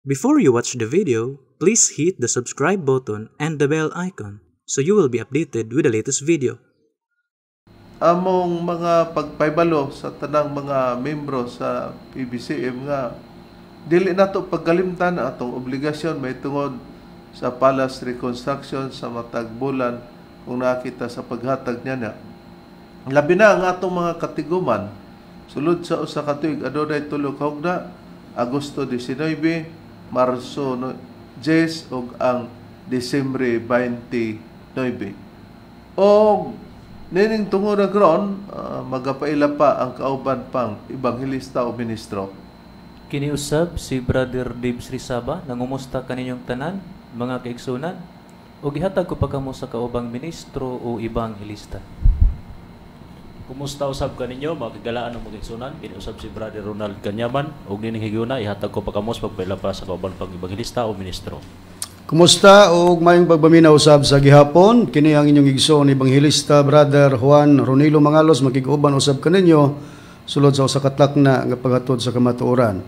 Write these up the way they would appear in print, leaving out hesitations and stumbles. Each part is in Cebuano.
Before you watch the video, please hit the subscribe button and the bell icon so you will be updated with the latest video. Among mga pagpaybalo sa tanang mga membro sa PBCM nga dili nato pagkalimtan ang atong obligasyon may tungod sa palace reconstruction sa matag bulan kung nakita sa paghatag niya na. Labi na ang atong mga katiguman sulod sa usa ka tuig adunay tulo ka hugna, Agosto 19, Marso 10 ug ang Disyembre 29. Og nining tungod na karon, magapaila pa ang kauban pang ebanghelista o ministro. Kini usab si Brother Dave Srisaba, nangumusta kaninyong tanan, mga kaigsunan, ug gihatag ko pa kamo sa kaubang ministro o ebanghelista. Kumusta usab kaninyo, mga kagalaan ng mga igsunan? Kini usab si Brother Ronald Kanyaman ug nining higayuna ihatag ko pa kamo sa pagpaila pa sa kauban pang ebanghelista o ministro. Kumusta og maayong pagpaminaw usab sa gihapon? Kini ang inyong igsoon ebanghelista, Brother Juan Ronilo Mangalos, makig-uban usab kaninyo sulod sa usa ka tlakna nga paghatod sa kamatuoran.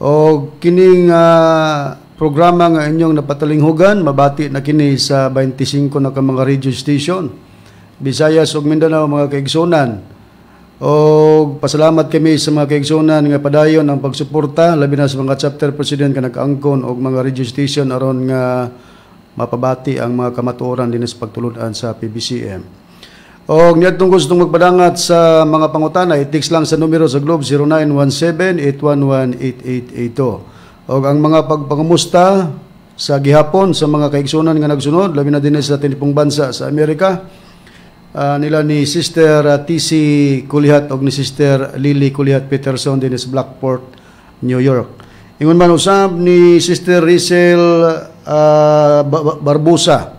Og kining programa nga inyong napatalinghugan, mabati na kini sa 25 na ka mga radio station. Visayas ug Mindanao, mga kaigsunan. Og pasalamat kami sa mga kaigsunan nga padayon ang pagsuporta, labi na sa mga chapter president nga nag-angkon og mga radio station aron nga mapabati ang mga kamatuoran dinhi sa pagtulun-an sa PBCM. Og niadtong gustong magpadangat sa mga pangutana, i-text lang sa numero sa Globe 0917-811-8882. Og ang mga pagpangumusta sa gihapon sa mga kaigsunan nga nagsunod, labi na dinhi sa tinipong bansa sa Amerika, nila ni Sister TC Kulihat og ni Sister Lily Kulihat Peterson dinhi sa Blackport, New York. Ingon man usab ni Sister Rizel Barbosa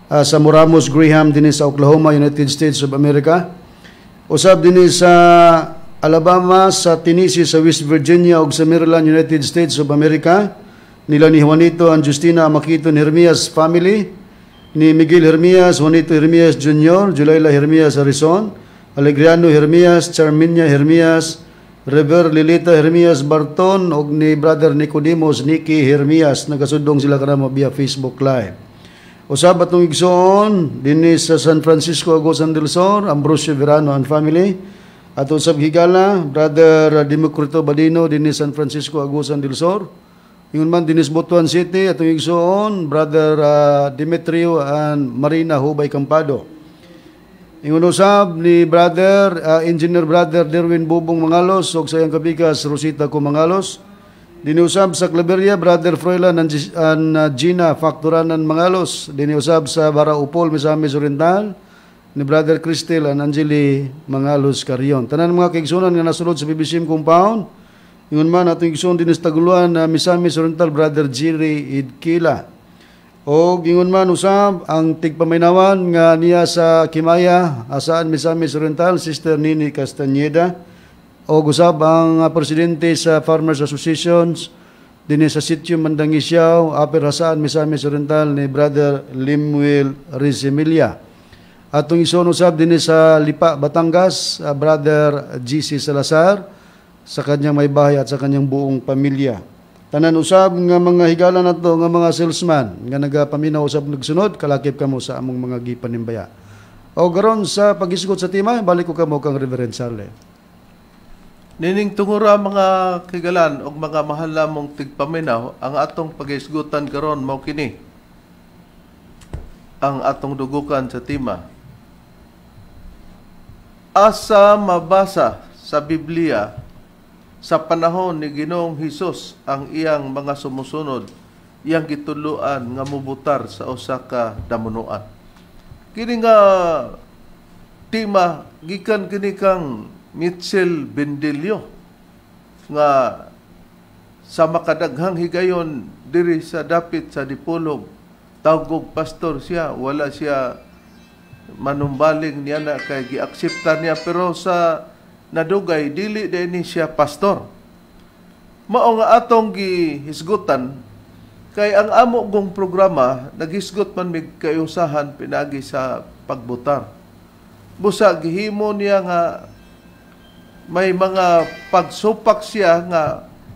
sa Moramos Graham dinhi sa Oklahoma, United States of America. Usab dinhi sa Alabama, sa Tennessee, sa West Virginia ug sa Maryland, United States of America. Nila ni Juanito and Justina Makito Hermias family, ni Miguel Hermias, Juanito Hermias Jr., Julayla Hermias Arizon, Alegriano Hermias, Charminia Hermias, Rever Lilita Hermias Barton ug ni Brother Nicodemus Nicky Hermias, nagasudong sila kanamo via Facebook Live. Usab atong igsoon dinhi sa San Francisco, Agusan del Sur, Ambrosio Verano and family. At usab higala, Brother Democrito Badino dinhi San Francisco, Agusan del Sur. Ingon man dinhi sa Butuan City, atong igsoon, Brother Demetrio and Marina Hubay Campado. Ingon usab ni Brother Engineer Brother Derwin Bubong Mangalos ug sa iyang kabikas Rosita ko Mangalos. Dinhi usab sa Claveria, Brother Froilan and Gina Facturanan Mangalos. Dinhi usab sa Baraupol, Misamis Oriental, ni Brother Cristel and Angeli Mangalos Carion. Tanan mga kaigsunan nga nasulod sa PBCM compound. Ingon man atong igsoon dinhi sa Taguluan na Misamis Oriental, Brother Jerry Idkila. O ingon man usab ang tigpaminawan nga niya sa Kimaya, Asaan, Misamis Oriental, Sister Nini Castañeda. O usab ang presidente sa Farmers Associations dinhi sa Sitio Mandangisyao, Upper Jasaan, Misamis Oriental, ni Brother Limuel Rizemilia. Atong igsoon usab dinhi sa Lipa, Batangas, Brother GC Salazar sa kanyang may bahay at sa kanyang buong pamilya. Tanan usab nga mga higala nato nga mga salesman nga nagapaminaw usab nagsunod, kalakip kamo sa among mga gipanimbaya. O garon sa paghisgot sa tema, balik ko kamo kang Reverend Charlie. Nining tungura, mga kigalan ug mga mahal namong tigpaminaw, ang atong paghisgutan karon mao kini ang atong dugukan sa tema. Asa mabasa sa Biblia sa panahon ni Ginoong Hesus ang iyang mga sumusunod iyang gitudloan nga mubutar sa usa ka damunuan? Kini nga tema gikan kini kang Mitchell Bendelio nga sa makadaghang higayon diri sa dapit sa Dipolog tawgog pastor siya. Wala siya manumbaling niya na kay giakseptar niya, pero sa nadugay dili din ni siya pastor. Mao nga atong gihisgutan kay ang amo gong programa naghisgot man mig kayusahan pinagi sa pagbutar. Busa gihimo niya nga may mga pagsupak siya nga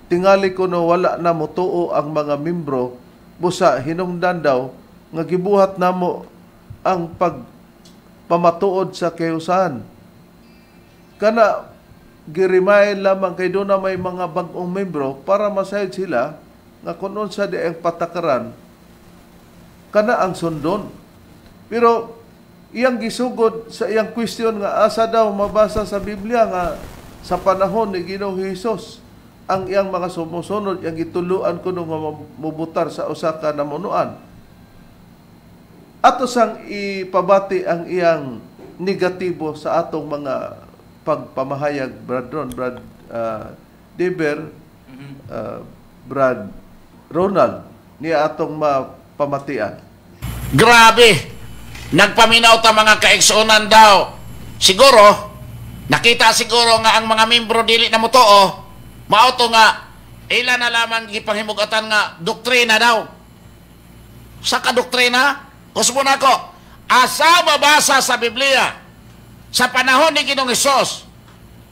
Tingali kuno wala na motuo ang mga membro, busa hinungdan daw nga gibuhat namo ang pagpamatuod sa kahusahan. Kana girimayin lamang kay doon na may mga bag-ong membro para masayod sila nga kung unsa di ang patakaran, kana ang sundon. Pero iyang gisugod sa iyang question nga asa daw mabasa sa Biblia nga sa panahon ni Ginoong Hesus ang iyang mga sumusunod iyang gituluan kuno nga mubutar sa usa ka namunuan. Ato sang ipabati ang iyang negatibo sa atong mga pagpamahayag, Brad Ron, Brad Deber, Brad Ronald, niya atong mapamatian. Grabe! Nagpaminaw ta, mga kaigsuonan, daw. Siguro, nakita siguro nga ang mga membro dili na motoo, mao to nga ila na lamang gipanghimugatan nga doktrina daw. Sa kadoktrina, kusmo nako, asa mabasa sa Biblia sa panahon ni Ginoong Hesus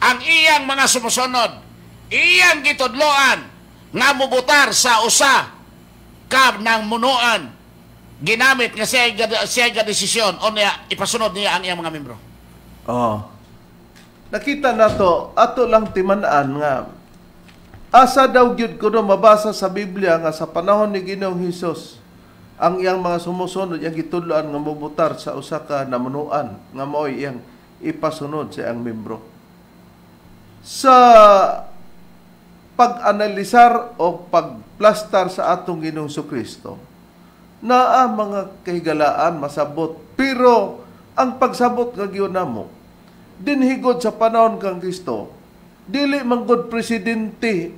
ang iyang mga sumusunod, iyang gitudloan nga mubutar sa usa ka namunuan ginamit nga siya siya ga desisyon o niya ipasunod niya ang iyang mga membro? Oh. Nakita nato, ato lang timan-an nga asa daw gyud kuno mabasa sa Biblia nga sa panahon ni Ginoong Hesus ang iyang mga sumusunod iyang gitudloan nga mobutar sa usa ka namunuan nga mao'y iyang ipasunod sa iyang membro. Sa pag-analisar o pagplastar sa atong Ginoong Kristo, naa mga kahigalaan masabot, pero ang pagsabot nga gyud namo dinhigod sa panahon kang Kristo, dili man gud presidente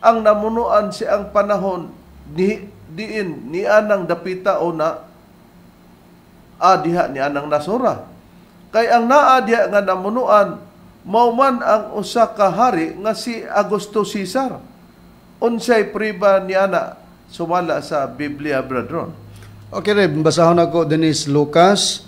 ang namunuan si ang panahon ni diin ni anang dapita o na diha ni anang nasura, kay ang naa diha nga namunuan mao man ang usa ka hari nga si Augusto Caesar. Unsay priba ni ana sumala sa Biblia, Brethren? Okay, Reb, basahon ako dinis Lucas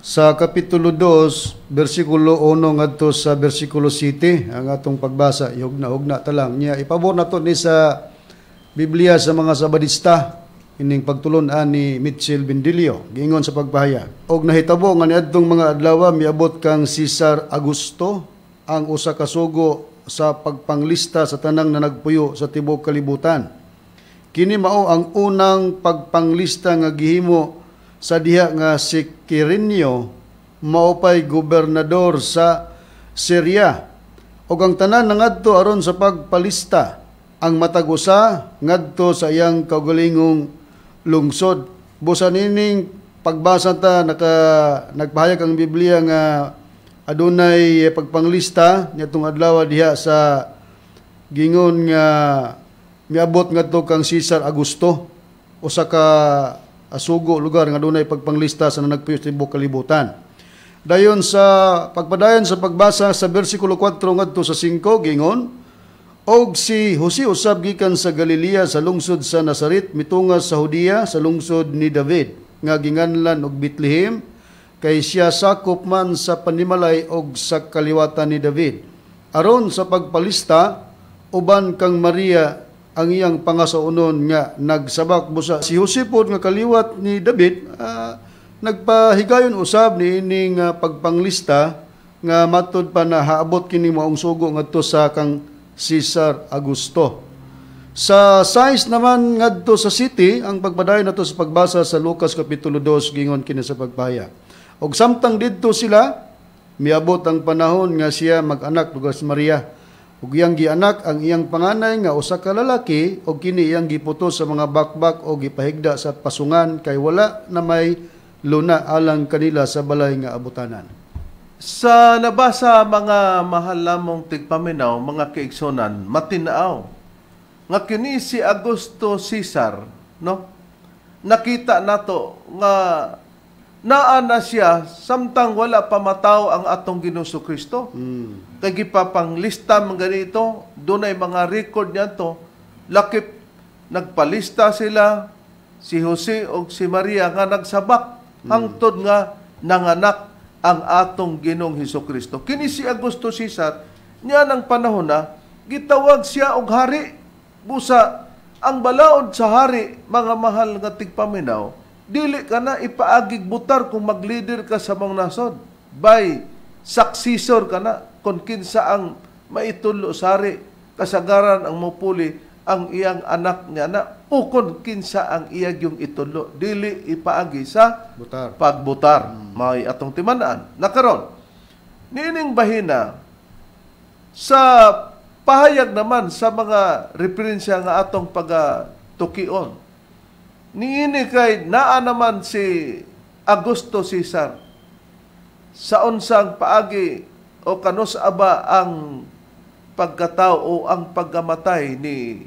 sa Kapitulo 2, versikulo 1 ngadto sa versikulo 7 ang atong pagbasa. Ihugna-hugna ta lang niya. Ipabor nato ni sa Biblia sa mga Sabadista ining pagtulon-an ni Mitchell Bendilio. Giingon sa pagpahayag: "Og nahitabo nga niadtong mga adlaw, miabot kang Cesar Augusto ang usa ka sugo sa pagpanglista sa tanang na nagpuyo sa tibuok kalibutan. Kini mao ang unang pagpanglista nga gihimo sa diha nga si Quirinio maupay gobernador sa Syria. Ug ang tanan nangadto aron sa pagpalista, ang matag usa ngadto sa iyang kaugalingong lungsod." Busa nining pagbasa ta, nagpahayag ang Biblia nga adunay pagpanglista niadtong adlaw diha sa gingon nga miabot ngadto kang Cesar Augusto usa ka asugo lugar nga adunay pagpanglista sa nagpuyo sa tibuok kalibutan. Dayon sa pagpadayon sa pagbasa sa bersikulo 4 ngadto sa 5, gingon: "Og si Jose usab gikan sa Galilea sa lungsod sa Nazaret mitunga sa Judea sa lungsod ni David nga ginganlan og Bethlehem, kay siya sakop man sa panimalay og sa kaliwatan ni David, aron sa pagpalista uban kang Maria ang iyang pangasawon nga nagsabak." Busa si Jose pod nga kaliwat ni David, nagpahigayon usab ni ining pagpanglista nga matud pa na haabot kini maong sugo ngadto sa kang Cesar Augusto. Sa 6 naman ngadto sa 7, ang pagpadayon nato sa pagbasa sa Lucas Kapitulo 2, gingon kini sa pagpahayag: "Og samtang didto sila, miabot ang panahon nga siya mag-anak lugar si Maria. Ug iyang gianak ang iyang panganay nga usa ka lalaki, ug kini iyang giputos sa mga bakbak o gipahigda sa pasungan kay wala na may luna alang kanila sa balay nga abutanan." Sa nabasa, mga mahal lamong tigpaminaw, mga kaigsunan, matinaaw nga kini si Augusto Caesar, no? Nakita nato nga naa na siya samtang wala pa mataw ang atong Ginoong Kristo. Kay gipapanglista man ganito, dunay mga record niyanto, lakip nagpalista sila si Jose o si Maria nga nagsabak hangtod nga nanganak ang atong Ginoong Hesus Kristo. Kini si Augusto Caesar niya ng panahon na gitawag siya og hari. Busa ang balaod sa hari, mga mahal nga tigpaminaw, dili ka na ipaagig butar kung maglider ka sa mga nasod. By successor ka na kung kinsa ang maitulo sa hari, kasagaran ang mupuli ang iyang anak niya na o kung kinsa ang iyag yung itulo. Dili ipaagi sa butar. Pagbutar. May atong timan-an. Nakaron, niining bahina, sa pahayag naman sa mga referensya nga atong pagatukion, niini kay naa naman si Augusto Caesar sa unsang paagi o kanus aba ang pagkatao o ang pagkamatay ni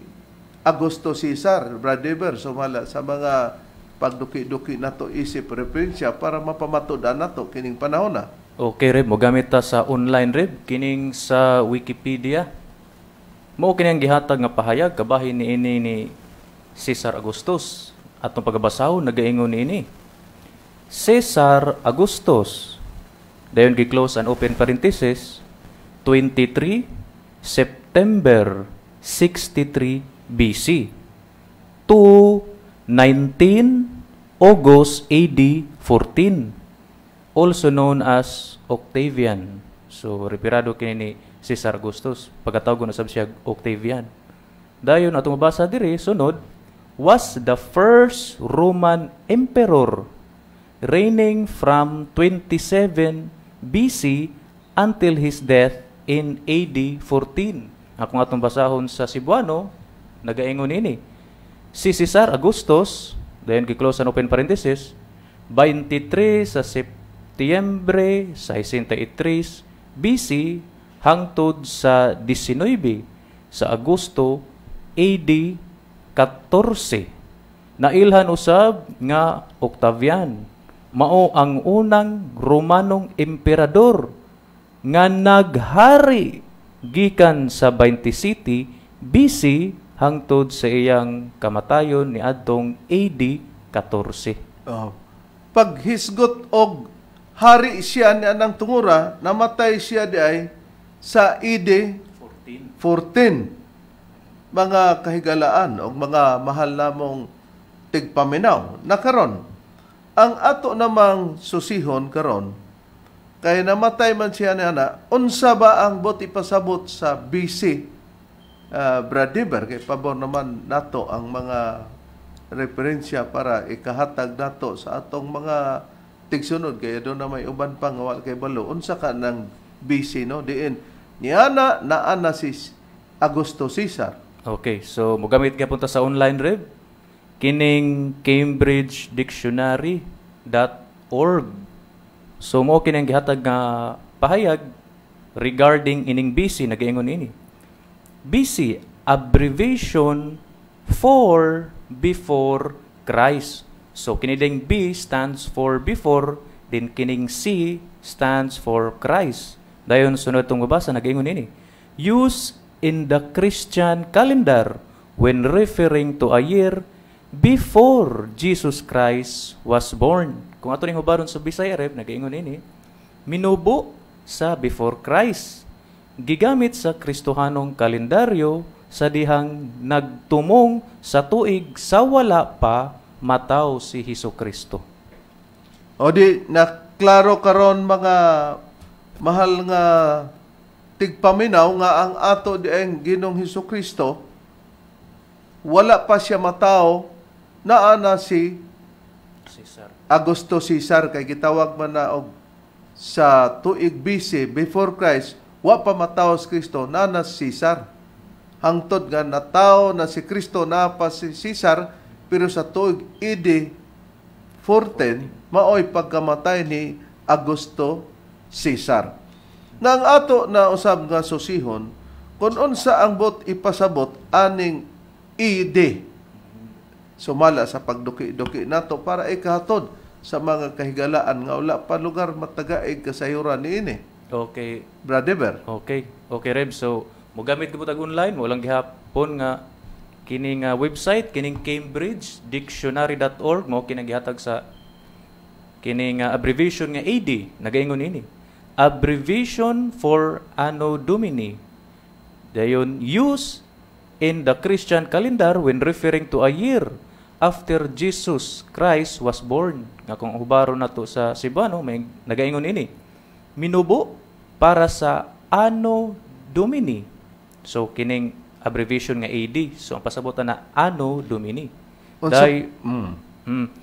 Augusto Caesar, Brother, sumala sa mga pagduki-duki nato isip referensya para mapamatud-an nato kining panahon na. Okay, Reb, mogamit ta sa online, Reb, kining sa Wikipedia. Mao kini ang gihatag nga pahayag kabahin niini ni Caesar Augustus. Atong pagabasahon, nagaingon niini. Caesar Augustus. Dayon gi-close and open parenthesis, 23 September 63 BC to 19 August AD 14, also known as Octavian. So, referado kini ni Caesar Augustus. Pagkatawag na sab siya Octavian. Dayon atong mabasa diri sunod, was the first Roman emperor, reigning from 27 BC until his death in AD 14. Akong atong basahon sa Cebuano, nagaingon ini. Si Caesar Augustus, dayon gi-close and open parenthesis, 23 sa Setyembre 63 BC hangtod sa 19 sa Agosto AD 14. Nailhan usab nga Octavian. Mao ang unang Romanong emperador nga naghari gikan sa 27 BC hangtod sa iyang kamatayon niadtong AD 14. Oh. Paghisgot og hari siya ni anang tungura, namatay siya di ay sa AD 14. 14. Mga kahigalaan og mga mahal namong tigpaminaw. Nakaron, ang ato namang susihon karon, kay namatay man siya ni ana, unsa ba ang buot ipasabot sa BC, Brad Dever? Kay pabor naman nato ang mga referensya para ikahatag nato sa atong mga tigsunod, kaya doon na may uban pa nga wala kay balo unsa ka ng BC, no? Diin niana naa na si Augusto Caesar. Okay, so mogamit gyapon ta sa online, Reb, kining cambridgedictionary.org. So mo kini ang gihatag nga pahayag regarding ining BC. Nagaingon ini. BC, abbreviation for before Christ. So kini ding B stands for before, din kining C stands for Christ. Dayon sunod tong mabasa, nagaingon ini. Use in the Christian calendar when referring to a year before Jesus Christ was born. Kung ato ning hubaron sa Bisaya, Reb, nagaingon ini, minubo sa before Christ. Gigamit sa Kristohanong kalendaryo sa dihang nagtumong sa tuig sa wala pa mataw si Hesus Kristo. O di na klaro karon, mga mahal nga tigpaminaw, nga ang ato di ang Ginoong Hesus Kristo, wala pa siya matao, naa na si Caesar. Augusto Caesar, kay gitawag man na og sa tuig BC, before Christ, wa pa matawo si Kristo, naa na si Caesar. Hangtod nga natawo na si Kristo, naa pa si Caesar, pero sa tuig AD 14 maoy pagkamatay ni Augusto Caesar. Na ang ato na usab nga susihon kung unsa ang buot ipasabot aning AD sumala sa pagduki-duki nato para ikahatod sa mga kahigalaan nga wala pa lugar matagaig kasayuran niini. Okay. Brother. Okay. Okay, Reb. So, mogamit ko tag online, mo lang gihapon nga kini nga website, kining cambridgedictionary.org, mo kini gihatag sa kini nga abbreviation nga AD. Nagaingon ini. Abbreviation for Anno Domini. Dayon use in the Christian calendar when referring to a year after Jesus Christ was born. Nga kung hubaro na to sa Cebuano, may nagaingon ini. Minubo para sa Anno Domini. So kining abbreviation nga AD. So ang pasabutan na Anno Domini. Day,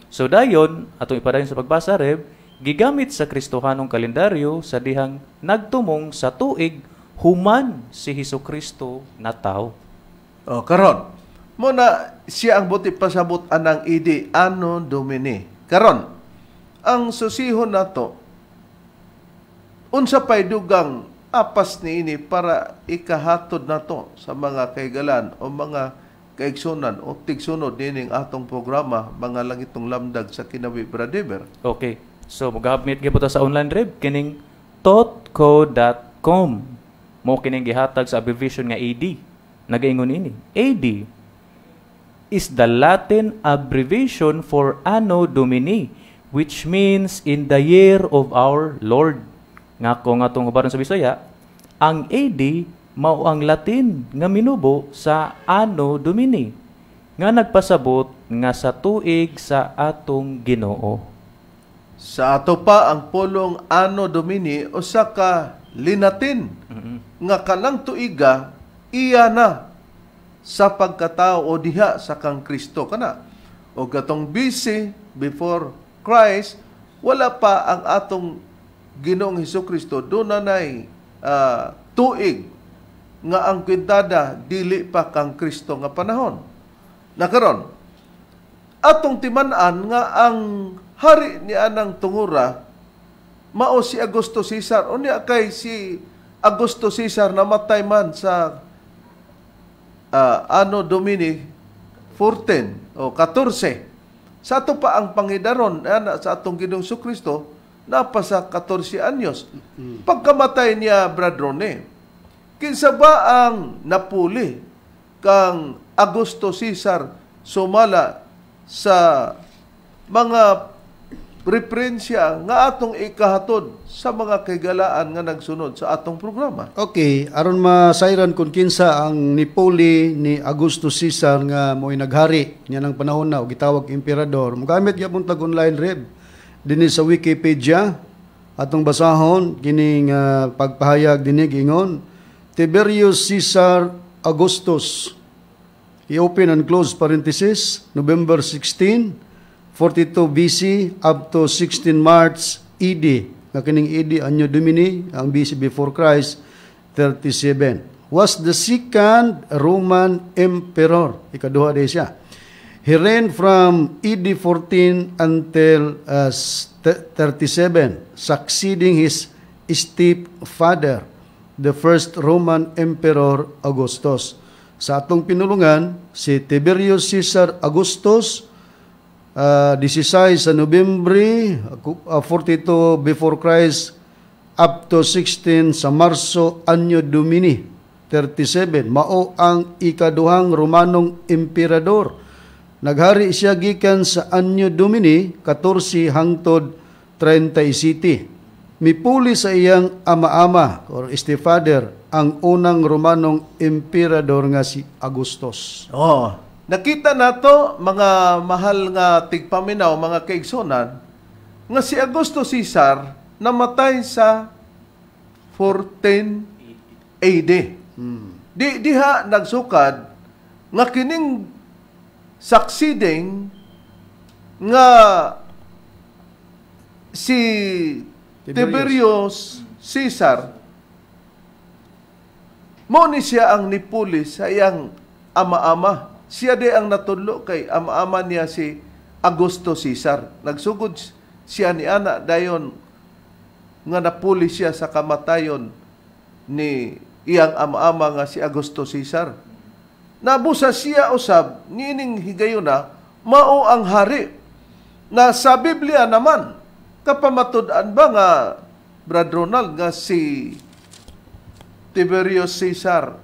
So dayon atong ipadayon sa pagbasa, Reb, gigamit sa Kristohanong kalendaryo sa dihang nagtumong sa tuig human si Hesus Kristo natawo. Oh, karon. Mo na siya ang buti pasabot anang AD, Anno Domini. Karon, ang susihon nato, unsa pay dugang apas niini para ikahatod nato sa mga kaigalan o mga kaigsunan o tigsunod nining atong programa, mga langitong lamdag sa kinawi, Bradimer? Okay. So mugahabmit gyud ta sa online, Reb, kining totco.com. Mo kining gihatag sa abbreviation nga AD. Nagaingon ini. AD is the Latin abbreviation for Anno Domini, which means in the year of our Lord. Nga kung atong hubaron sa Bisaya, ang AD mao ang Latin nga minubo sa Anno Domini, nga nagpasabot nga sa tuig sa atong Ginoo. Sa ato pa ang pulong Anno Domini usa ka Linatin nga kanang tuiga iya na sa pagkatao o diha sa kang Kristo kana. O katong BC, before Christ, wala pa ang atong Ginoong Hesus Kristo, doon na nay tuig nga ang kwintada dili pa kang Kristo nga panahon. Nakaron, atong timan-an nga ang hari ni anang tungura mao si Augusto Caesar. Unya kay si Augusto Caesar namatay man sa Anno Domini 14 o 14. Sa ato pa ang pangidaron ana sa atong Ginoong Kristo napa sa 14 anyos. Pagkamatay niya, Brad Rone, kinsa ba ang napuli kang Augusto Caesar sumala sa mga referensya nga atong ikahatod sa mga kaigalaan nga nagsunod sa atong programa? Okay, aron masayran kung kinsa ang nipuli ni Augusto Caesar nga mo'y naghari niya ng panahon na o gitawag emperador. Mugamit gyapon tag online, Reb. Dinhi sa Wikipedia atong basahon kining pagpahayag dinhi, giingon Tiberius Caesar Augustus, i-open and close parenthesis, November 16, 42 BC up to 16 March AD, nga kining AD Anno Domini, ang BC before Christ 37, was the second Roman emperor. Ikaduha day siya. He reigned from AD 14 until 37, succeeding his stepfather, the first Roman Emperor Augustus. Sa atong pinulungan, si Tiberius Caesar Augustus, 16 sa Nobyembre 42 before Christ up to 16 sa Marso Anno Domini 37, mao ang ikaduhang Romanong emperador. Naghari siya gikan sa Anno Domini 14 hangtod 37. Mipuli sa iyang ama-ama or stepfather, ang unang Romanong emperador nga si Augustus. Oh, nakita nato, mga mahal nga tigpaminaw, mga kaigsunan, nga si Augusto Caesar namatay sa 14 AD. Di diha nagsukad nga kining succeeding nga si Tiberius Caesar mo ni siya ang nipuli sa iyang ama-ama. Siya di ang natudlo kay ama-ama niya si Augusto Caesar. Nagsugod siya ni ana dayon nga napuli siya sa kamatayon ni iyang ama-ama nga si Augusto Caesar. Nabusa siya usab niining higayuna mao ang hari. Na sa Biblia naman, kapamatud-an ba nga, Brad Ronald, nga si Tiberius Caesar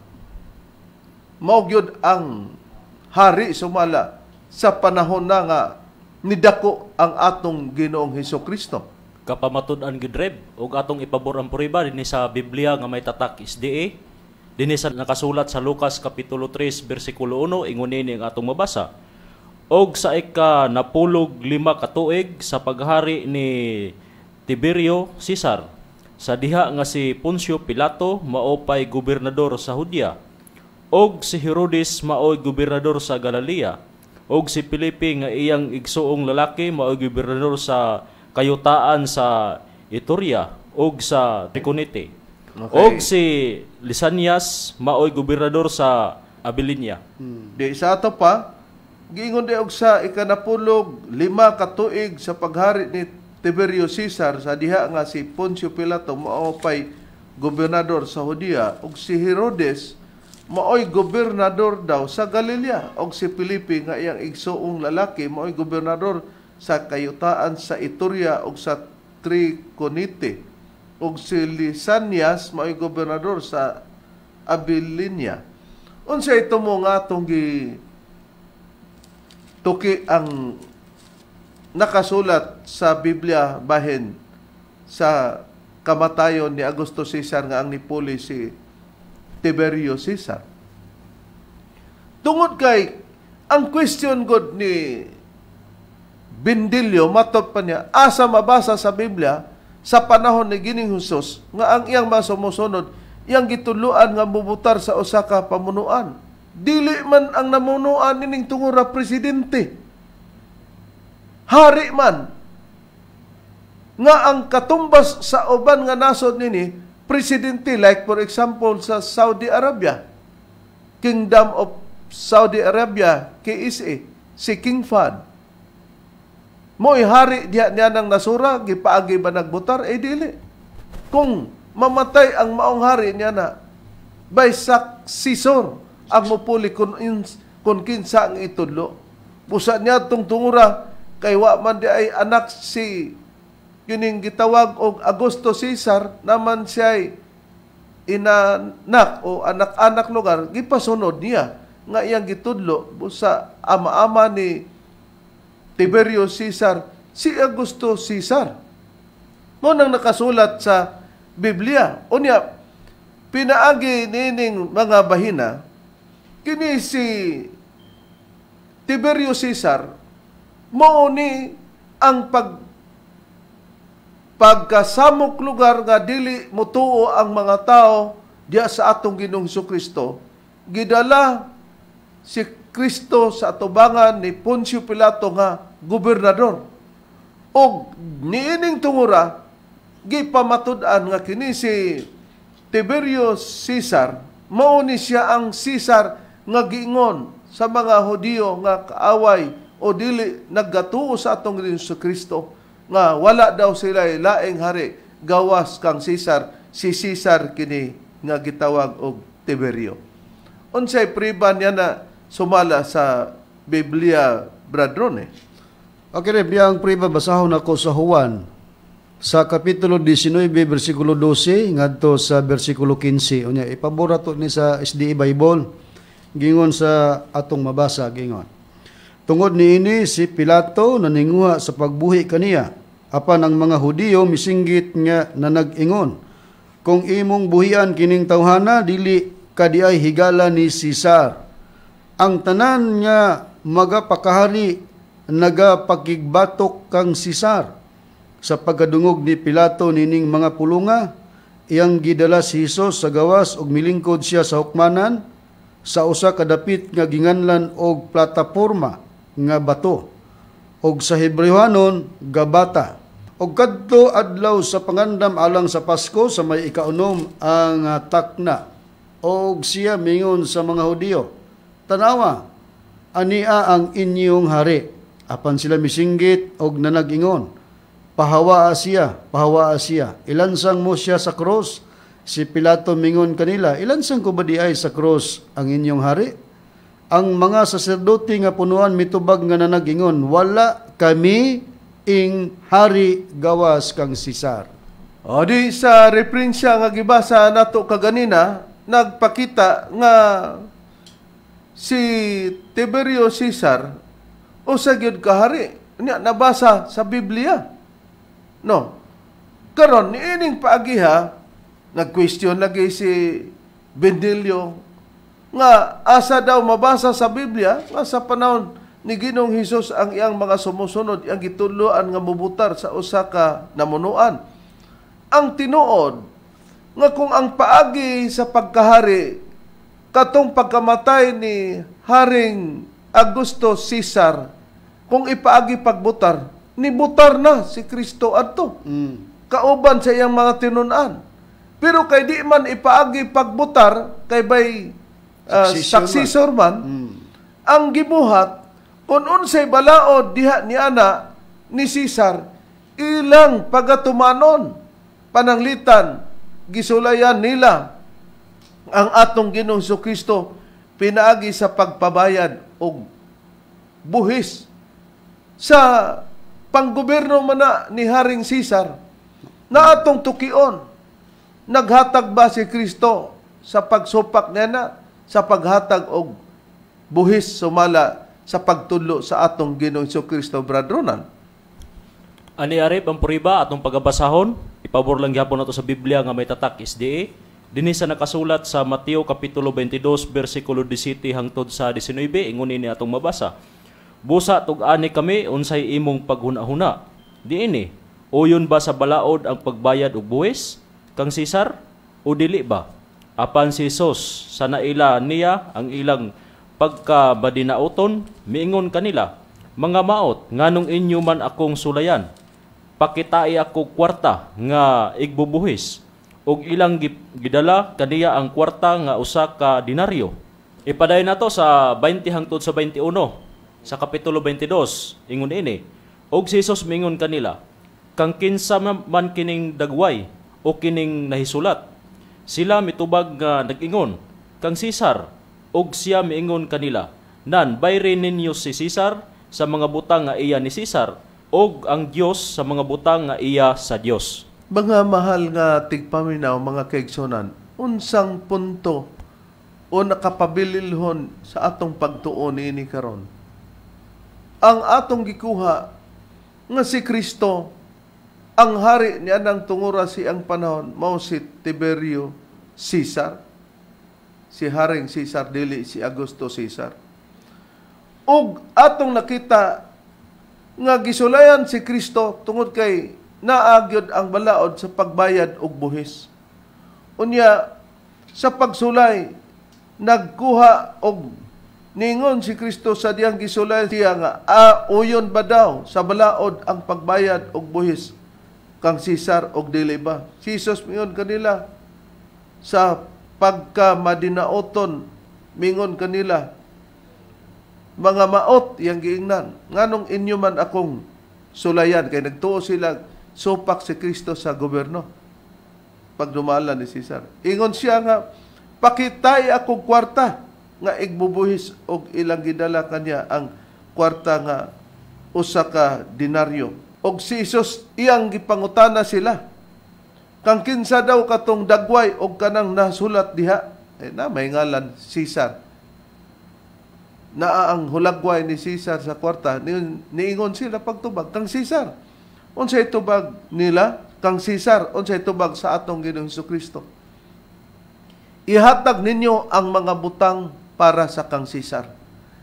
mao gyud ang hari sumala sa panahon na nga nidako ang atong Ginoong Hesus Kristo? Kapamatud-an gyud, Reb, ug atong ipabor ang prueba dinhi sa Biblia nga may tatak SDA. Dinhi sa nakasulat sa Lucas kapitulo 3 bersikulo 1, ingon nini ang atong mabasa. Og sa ika 95 ka tuig sa paghari ni Tiberio Cesar, sa diha nga si Poncio Pilato maopay gobernador sa Judea, og si Herodes maoy gobernador sa Galilea, og si Felipe nga iyang igsuong lalaki maoy gobernador sa kayutaan sa Ituria og sa Triconite. Og si Lisanias maoy gobernador sa Abilinia. Di sa ato pa, giingon di og sa ika-95 ka tuig sa paghari ni Tiberio Caesar, sa diha nga si Poncio Pilato maopay gobernador sa Judea, ug si Herodes maoy gobernador daw sa Galilea, ug si Felipe nga iyang igsuong lalaki maoy gobernador sa kayutaan sa Ituria ug sa Triconite, ug si Lisanias maoy gobernador sa Abilinia. Unsa ito mo nga atong gi tuki ang nakasulat sa Biblia bahin sa kamatayon ni Augusto Caesar nga ang nipuli si Tiberio Caesar? Tungod kay ang question god ni Bindilyo, matod pa niya, asa mabasa sa Biblia sa panahon ni Gining Hesus nga ang iyang mga sumusunod iyang gituluan nga mubutar sa usa ka pamunuan? Dili man ang namunuan nining tungura presidente. Hari man. Nga ang katumbas sa uban nga nasod nini presidente, like for example sa Saudi Arabia, Kingdom of Saudi Arabia, KSA, si King Fahd. Mo'y hari diha niya ng nasura, gipaagi ba nagbutar? Eh dili. Kung mamatay ang maong hari niya na, by successor ang mupuli kung kinsa ang itudlo. Busa niya tong tungura, kay wa man di ay anak si kining gitawag og Augusto Caesar, naman siya'y inanak o anak-anak lugar, gipasunod niya nga iyang gitudlo busa ama-ama ni Tiberio Caesar, si Augusto Caesar. Mo nang nakasulat sa Biblia. Unya, pinaagi nining mga bahina, kini si Tiberio Caesar, mao ni ang pagkasamok lugar nga dili mutuo ang mga tao diya sa atong Ginoong Kristo, gidala si Kristo sa atubangan ni Poncio Pilato nga gobernador. Og niining tungura, gipamatud-an nga kini si Tiberio Caesar, mao ni siya ang Caesar nga giingon sa mga Hudiyo nga kaaway o dili naggatuo sa atong Ginoong Kristo nga wala daw sila laing hari gawas kang Caesar, si Caesar kini nga gitawag og Tiberio. Unsay priba niya na sumala sa Biblia, Brad Ron eh? Okay, Reb, ang priba basahon ako sa Juan sa kapitulo 19 bersikulo 12 ngadto sa bersikulo 15. Unya ipabor ato ni sa SDA Bible, gingon sa atong mabasa, gingon. Tungod niini si Pilato naninguha sa pagbuhi kaniya, apan ang mga Hudiyo misinggit nga nanag-ingon, kung imong buhian kining tawhana, dili kadiay higala ni Caesar. Ang tanan nga magapakahari nagapakigbatok kang Caesar. Sa pagkadungog ni Pilato nining mga pulunga, iyang gidala si Hesus sa gawas ug milingkod siya sa hukmanan sa usa ka dapit nga ginganlan og plataporma nga bato, og sa Hebreohanon Gabata. Og kadto adlaw sa pangandam alang sa Pasko sa may ikaunom ang takna, og siya mingon sa mga Hudiyo, tanawa, ania ang inyong hari. Apan sila misinggit og nanag-ingon, pahawaa siya, pahawaa siya, ilansang mo siya sa krus. Si Pilato mingon kanila, ilansang ko ba di ay sa krus ang inyong hari? Ang mga saserdote nga punuan mitubag nga nanag-ingon, wala kami ing hari gawas kang Caesar. O di sa referensya nga gibasa nato kaganina, nagpakita nga si Tiberio Caesar usa gyud ka hari. Nya nabasa sa Biblia. No. Karon niining paagiha, nag-question lagi si Bendelio nga asa daw mabasa sa Biblia nga sa panahon ni Ginoong Hesus ang iyang mga sumusunod iyang gitudloan nga mubutar sa usa ka namunuan. Ang tinuod nga kung ang paagi sa pagkahari katong pagkamatay ni Haring Augusto Caesar, kung ipaagi pagbutar, nibutar na si Kristo adto. Kauban sa iyang mga tinun-an. Pero kay di man ipaagi pagbutar, kay bay Successor successor man, ang gibuhat, kung unsay balaod diha ni ana ni Caesar, ilang pagatumanon, pananglitan, gisulayan nila ang atong Ginoong Kristo pinaagi sa pagpabayad og buhis sa panggobyerno man na ni Haring Caesar na atong tukion. Naghatag ba si Kristo sa pagsupak niya na sa paghatag og buhis sumala sa pagtudlo sa atong Ginoong Kristo, Brad Ronan? Ani Arep, ang puriba atong pagabasahon, ipabor lang gyapon nato sa Biblia nga may tatak SDA. Dinhi sa nakasulat sa Mateo kapitulo 22 bersikulo 17 hangtod sa 19, ingon ini atong mabasa. Busa tug-ani kami unsay imong paghuna-huna. Diini, uyon ba sa balaod ang pagbayad og buwis kang Cesar o dili ba? Apan si Jesus sa naila niya ang ilang pagkabadinauton, miingon kanila, mga maot, nganong inyo man akong sulayan? Pakitai ako kwarta nga igbubuhis. Og ilang gidala kaniya ang kwarta nga usa ka denaryo. Ipadayon nato sa 20 hangtod sa 21 sa kapitulo 22, ingon ini. Og si Jesus mingon kanila, kang kinsa man kining dagway o kining nahisulat? Sila mitubag nga nag-ingon, kang Cesar. Og siya miingon kanila, nan bayri ninyo si Cesar sa mga butang nga iya ni Cesar, og ang Dios sa mga butang nga iya sa Dios. Mga mahal nga tigpaminaw, mga kaigsunan, unsang punto o nakapabililhon sa atong pagtuo niini karon? Ang atong gikuha nga si Kristo ang hari niya ng tungura siyang panahon, mao si Tiberio Caesar. Si Haring Caesar, dili si Augusto Caesar. Ug atong nakita nga gisulayan si Kristo tungod kay naagyod ang balaod sa pagbayad og buhis. Unya sa pagsulay nagkuha og ningon si Kristo sa diyang gisulay siya nga uyon ba daw sa balaod ang pagbayad og buhis kang Caesar og dili ba? Si Jesus mingon kanila sa pagka madinaoton, mingon kanila, mga maot yang giingnan, nganong inyo man akong sulayan? Kay nagtuo sila supak si Kristo sa gobyerno pag dumala ni Caesar. Ingon siya nga pakitay akong kwarta nga igbubuhis, og ilang gidala kanya ang kwarta nga usa ka denaryo. Og si Jesus iyang gipangutana sila, kang kinsa daw katong dagway og kanang nasulat diha? Na may ngalan Caesar. Naa ang hulagway ni Caesar sa kwarta. Niingon sila pagtubag kang Caesar. Unsay tubag nila kang Caesar? Unsay tubag sa atong Ginoong Kristo? Ihatag ninyo ang mga butang para sa kang Caesar.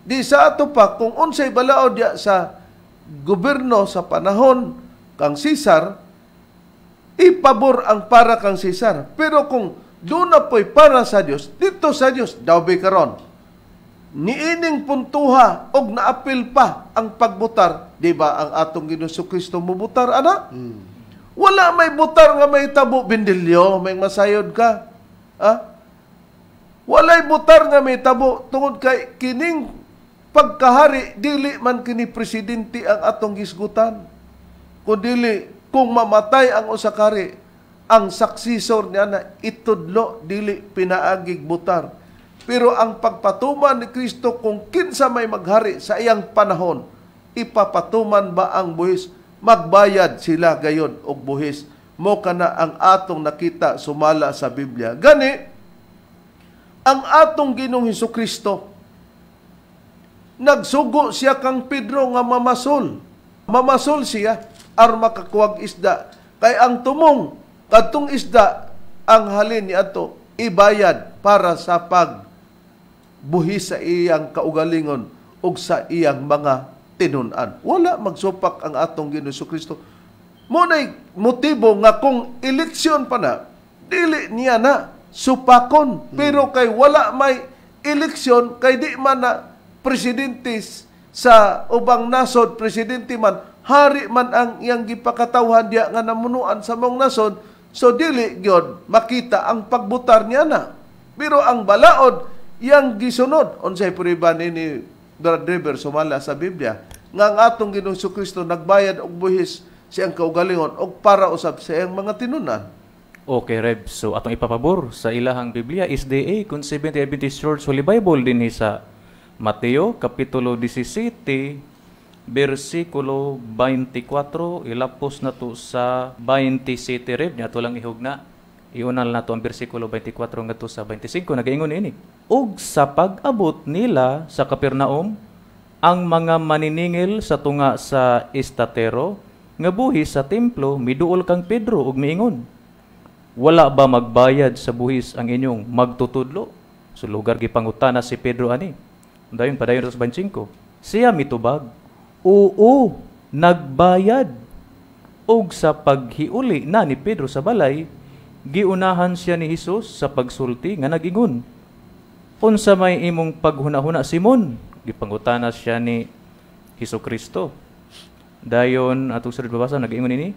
Di sa ato pa kung unsay balaod diya sa gobyerno sa panahon kang Caesar, ipabor ang para kang Caesar. Pero kung doon na po'y para sa Dios, dito sa Dios, daw be karon. Niining puntuha og naapil pa ang pagbutar, di ba ang atong Ginoong Kristo mubutar ana? Wala may butar nga may tabo, Bindilyo, may masayod ka. Ah? Walay butar nga may tabo tungod kay kining pagkahari dili man kini presidente ang atong gisgutan. Kun dili, kung mamatay ang usa ka hari, ang successor niya na itudlo dili pinaagig butar. Pero ang pagpatuman ni Kristo kung kinsa may maghari sa iyang panahon, ipapatuman ba ang buhis? Magbayad sila gayon og buhis. Mo kana ang atong nakita sumala sa Biblia. Gani, ang atong Ginoong Hesukristo, nagsugo siya kang Pedro nga mamasol. Mamasol siya aron makakuwag isda. Kay ang tumong kadtong isda ang halin ni ato ibayad para sa pagbuhi sa iyang kaugalingon ug sa iyang mga tinun-an. Wala magsupak ang atong Ginoong Kristo. Muna'y motibo nga kung eleksyon pa na, dili niya na supakon. Pero kay wala may eleksyon, kay di man na presidente sa ubang nasod, presidente man, hari man ang iyang gipakatawhan diya nga namunuan sa mong nasod, so dili gyud makita ang pagbutar niya na. Pero ang balaod, iyang gisunod. Unsay prueba ni Brad River sumala sa Biblia, nga ang atong Ginoong Kristo nagbayad og buhis siyang kaugalingon og para usab sa iyang mga tinunan. Okay, Reb. So, atong ipapabor sa ilahang Biblia, SDA, kung Seventh-day Adventist Church Holy Bible dinhi sa Mateo, Kapitulo 17, versikulo 24, ilapos na to sa 27, Reb. Nya ato lang ihugna. Iunal na to ang versikulo 24 ngadto sa 25. Nagaingon ini. Ug sa pag-abot nila sa Capernaum, ang mga maniningil sa tunga sa estatero nga buhis sa templo miduol kang Pedro ug miingon, wala ba magbayad sa buhis ang inyong magtutudlo? So lugar gipangutana si Pedro ani. Dayon padayon sa 25. Siya mitubag, oo, nagbayad. Ug sa paghiuli na ni Pedro sa balay, giunahan siya ni Hesus sa pagsulti nga nagingon, unsa may imong paghunahuna, Simon? Gipangutana siya ni Hesukristo. Dayon atong sunod babasa, nagaingon ini,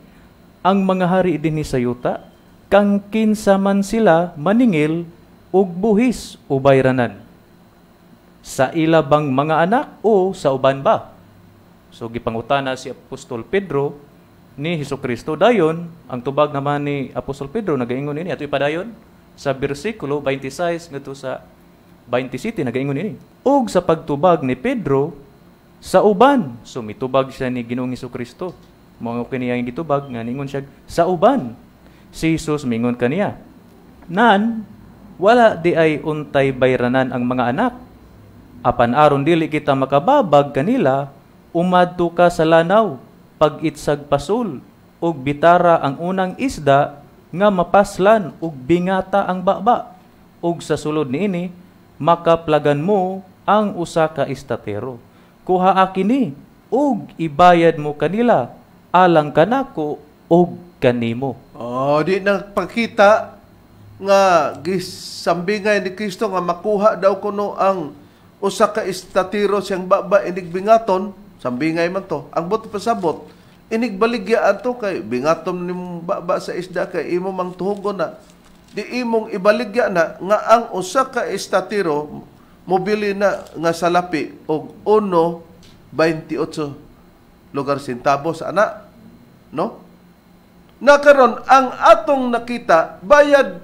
ang mga hari dinhi sa yuta kang kinsa man sila maningil og buhis o bayranan, sa ila bang mga anak o sa uban ba? So gipangutana si Apostol Pedro ni Hesukristo. Dayon ang tubag naman ni Apostol Pedro nagaingon ini, ato ipadayon sa bersikulo 26 ngadto sa 27, nagaingon ini, ug sa pagtubag ni Pedro sa uban. So mitubag siya ni Ginoong Hesukristo. Mao kini ang gitubag nga ningon siya sa uban. Si Jesus mingon kaniya, nan wala di ay untay bayranan ang mga anak, apan aron dili kita makababag kanila, umadto ka sa lanaw pag-itsag pasul ug bitara ang unang isda nga mapaslan ug bingata ang baba, ug sa sulod niini makaplagan mo ang usa ka estatero. Kuha kini ug ibayad mo kanila alang kanako ug kanimo. Oh, di nagpakita nga gisambingay ni Kristo nga makuha daw kuno ang usa ka estatero siyang baba inig bingaton, sambingay man to. Ang buot pasabot, inig baligya adto kay bingaton nimong baba sa isda kay imo mang tuhugon na. Di imong ibaligya na nga ang usa ka estatero mobili na nga salapi og 1.28 lugar centavos ana, no? Na karon ang atong nakita bayad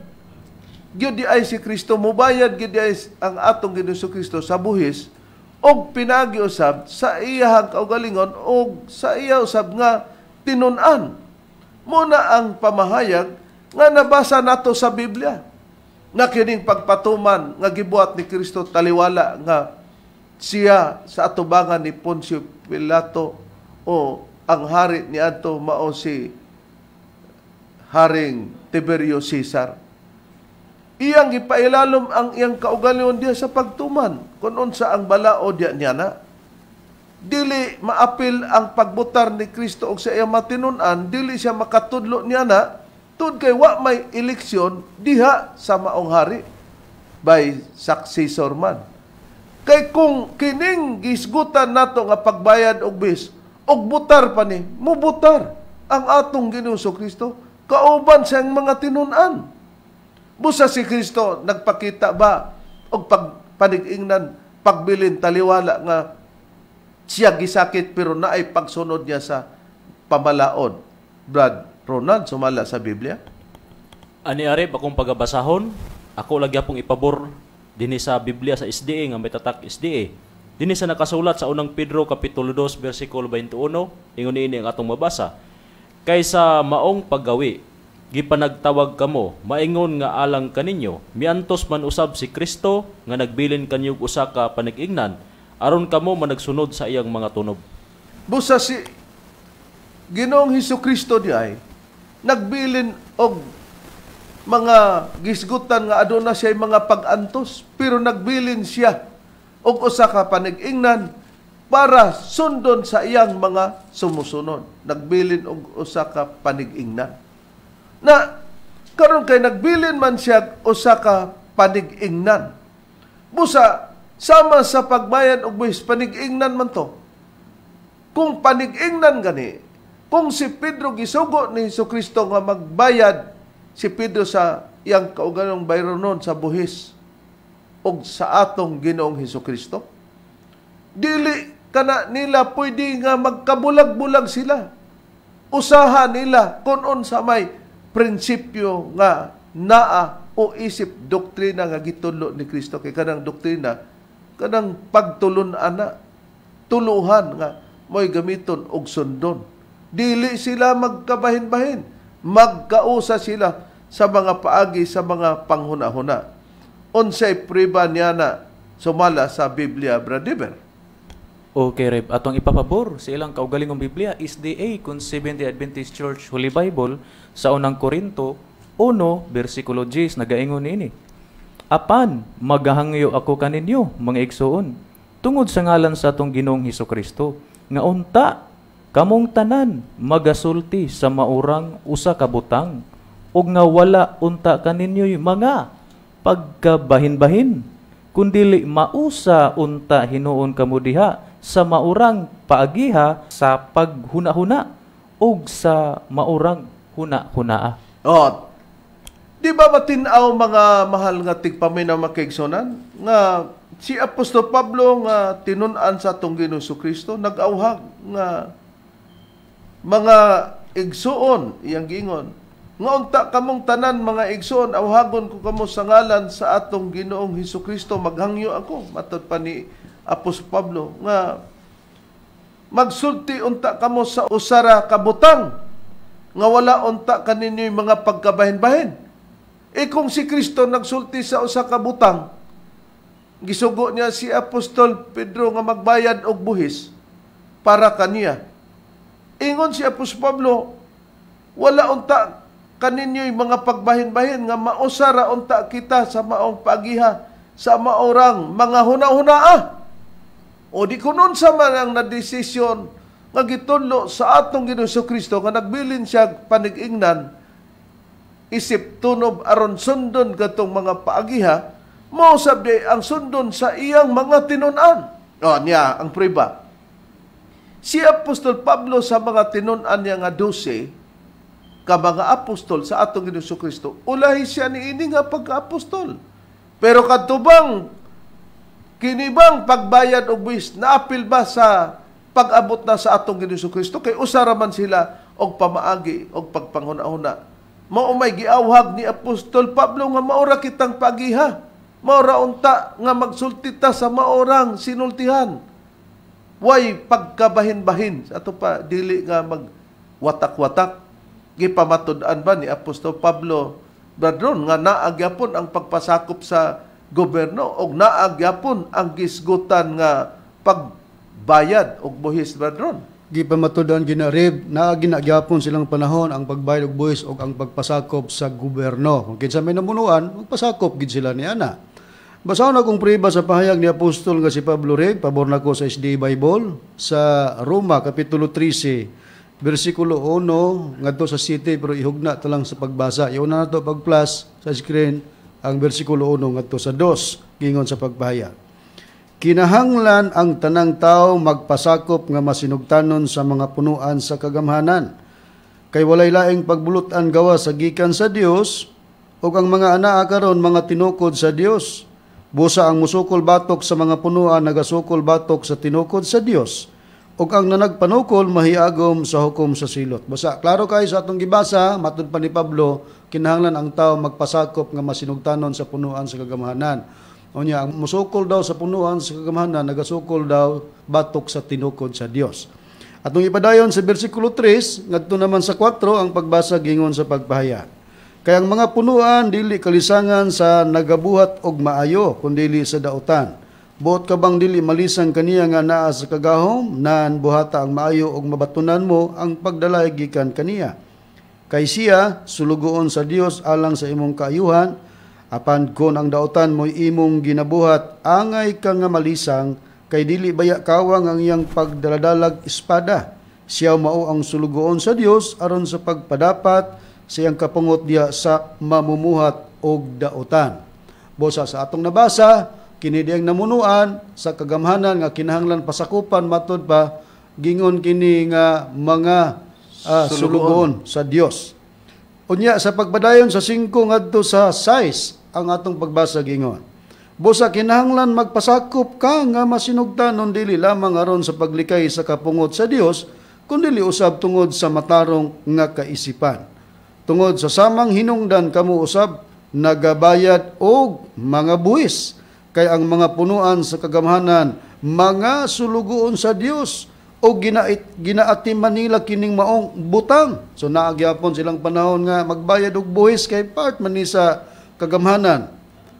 gyud di ay si Kristo, mobayad gyud di ay ang atong Ginoong Kristo sa buhis og pinagi usab sa iyahang kaugalingon og sa iya usab nga tinun-an. Muna ang pamahayag nga nabasa nato sa Biblia na kining pagpatuman nga gibuhat ni Kristo taliwala nga siya sa atubangan ni Poncio Pilato o ang hari ni adto mao si Haring Tiberio Caesar. Iyang gipailalom ang iyang kaugalingon diya sa pagtuman kung unsa ang balaod diya niya na. Dili maapil ang pagbutar ni Kristo og sa iyang matinun-an, dili siya makatudlo niya na tud kay wa may eleksyon diha sa maong hari by successor man. Kay kung kining gisgutan nato nga pagbayad og bis og butar pa ni, mubutar ang atong Ginoong Kristo kauban siyang mga tinun-an. Busa si Kristo nagpakita ba og pagpanig-ingnan pagbilin taliwala nga siya gisakit pero naay pagsunod niya sa pamalaod? Brad Ronald, sumala sa Biblia. Ani are akong pagabasahon, ako lagi apong ipabor dinhi sa Biblia sa SDA nga may tatak SDA. Dinhi sa nakasulat sa unang Pedro kapitulo 2 bersikulo 21, ingon niini ang atong mabasa. Kaysa maong paggawi, gipanagtawag kamo, maingon nga alang kaninyo, miantos man usab si Kristo nga nagbilin kanyog usa ka panag-ingnan, aron kamo managsunod sa iyang mga tunob. Busa si Ginoong Hesukristo di ay nagbilin og mga gisgutan nga aduna siya mga pag-antos, pero nagbilin siya og usa ka panig-ingnan para sundon sa iyang mga sumusunod. Nagbilin og usa ka panig-ingnan. Na karon kay nagbilin man siya usa ka panig-ingnan. Busa sama sa pagbayad og buhis, panig-ingnan man to. Kung panig-ingnan gani, kung si Pedro gisugo ni Hesukristo nga magbayad si Pedro sa iyang kaugalong bayronon sa buhis og sa atong Ginoong Hesukristo, dili kana nila pwede nga magkabulag-bulag sila. Usaha nila kung unsa may prinsipyo nga naa o isip doktrina nga gitudlo ni Kristo, kay kanang doktrina kanang pagtulun-an na tuluhan nga mo'y gamiton og sundon. Dili sila magkabahin-bahin, magkausa sila sa mga paagi sa mga panghuna-huna. Unsay priba niya na sumala sa Biblia, Brother? Okay, Reb. Atong ipapabor sa ilang kaugalingong Biblia is the A Seventh-day Adventist Church Holy Bible sa unang Korinto 1, versikulo 10, nagaingon niini. Apan, magahangyo ako kaninyo, mga igsoon, tungod sa ngalan sa atong Ginoong Hesukristo, nga unta kamong tanan magasulti sa maurang usa ka butang, ug nga wala unta kaninyo'y mga pagkabahin-bahin, kundili mausa unta hinuon kamo diha sa maurang paagiha sa paghuna-huna ug sa maurang huna-hunaa. Oh, di ba matin-aw mga mahal nga tigpaminaw makiigsunan nga si Apostol Pablo nga tinun-an sa atong Ginoong Kristo nag-awhag nga mga igsuon, iyang giingon nga unta kamong tanan mga igsuon, awhagon ko kamo sa ngalan sa atong Ginoong Hesukristo, maghangyo ako, matod pa ni Apostol Pablo nga magsulti unta kamo sa usara kabutang nga wala unta kaninyo mga pagkabahin-bahin. E kung si Kristo nagsulti sa usa ka butang, gisugo niya si Apostol Pedro nga magbayad og buhis para kaniya. Ingon si Apostol Pablo, wala unta kaninyo'y mga pagbahin-bahin nga mausara unta kita sa maong pagiha sa maorang mga huna-hunaa. O di kunon sa man ang nadesisyon nga gitudlo sa atong Ginoong Kristo nga nagbilin siya panig-ingnan isip tunob aron sundon katong mga paagiha, mao sab di ang sundon sa iyang mga tinun-an. O niya ang priba. Si Apostol Pablo sa mga tinun-an niya nga 12 ka mga apostol sa atong Ginoong Kristo, ulahi siya niini nga pagka-apostol. Pero kadto bang kinibang pagbayad og buwis naapil ba sa pag-abot na sa atong Ginoong Kristo? Kay usa ra man sila og pamaagi og pagpanghuna-huna. Mao may giawhag ni Apostol Pablo nga maura kitang pagiha, maura unta nga magsulti ta sa maorang sinultihan. Way pagkabahin-bahin ato pa, dili nga magwatak-watak. Gipamatud-an ba ni Apostol Pablo, brethren, nga naa gyapon ang pagpasakop sa gobyerno og naa gyapon ang gisgutan nga pagbayad og buhis, brethren? Gipamatud-an ginarib naa ginagyapon silang panahon ang pagbayad og buhis og ang pagpasakop sa gobyerno. Kung kinsa may namunuan, magpasakop gid sila niana. Basahon akong priba sa pahayag ni Apostol nga si Pablo Reg, pabor nako sa SDA Bible sa Roma kapitulo 13 bersikulo 1 ngadto sa city, pero ihugna ta lang sa pagbasa. Iuna nato pag-plus sa screen ang bersikulo 1 ngadto sa 2 gingon sa pagpahayag. Kinahanglan ang tanang tao magpasakop nga masinugtanon sa mga punuan sa kagamhanan. Kay walay laing pagbulutan gawa sa gikan sa Dios, ug ang mga anaa karon mga tinukod sa Dios. Busa ang musukol batok sa mga punuan nagasukol batok sa tinukod sa Dios, ug ang nanagpanukol mahiagom sa hukom sa silot. Basta klaro kay sa atong gibasa, matud pa ni Pablo, kinahanglan ang tao magpasakop nga masinugtanon sa punuan sa kagamhanan. Unya, ang musukol daw sa punuan sa kagamhanan nagasukol daw batok sa tinukod sa Dios. Atong ipadayon sa bersikulo 3 ngadto naman sa 4 ang pagbasa gingon sa pagpahayag. Kaya ang mga punuan dili kalisangan sa nagabuhat og maayo kundili sa dautan. Buot ka bang dili malisang kaniya nga naa sa kagahom, nan buhata ang maayo og mabatunan mo ang pagdalay gikan kaniya. Kay siya sulugoon sa Dios alang sa imong kaayuhan. Apan kon ang daotan mo'y imong ginabuhat, angay ka nga malisang, kay dili baya kawang ang iyang pagdaladalag espada. Siya mao ang sulugoon sa Dios aron sa pagpadapat sa iyang kapungot diha sa mamumuhat og daotan. Bosa sa atong nabasa, kini diyang namunuan sa kagamhanan nga kinahanglan pasakupan matud pa gingon kini nga mga sulugoon sa Dios. Unya sa pagpadayon sa 5 ngadto sa 6 ang atong pagbasa gingon. Busa kinahanglan magpasakop ka nga masinugtanon dili lamang aron sa paglikay sa kapungot sa Dios, kundi usab tungod sa matarong nga kaisipan. Tungod sa samang hinungdan kamo usab nagabayad og mga buwis, kay ang mga punuan sa kagamhanan mga sulugoon sa Dios o ginaatiman nila kining maong butang. So naagyapon silang panahon nga magbayad og buwis kay part man ni sa kagamhanan.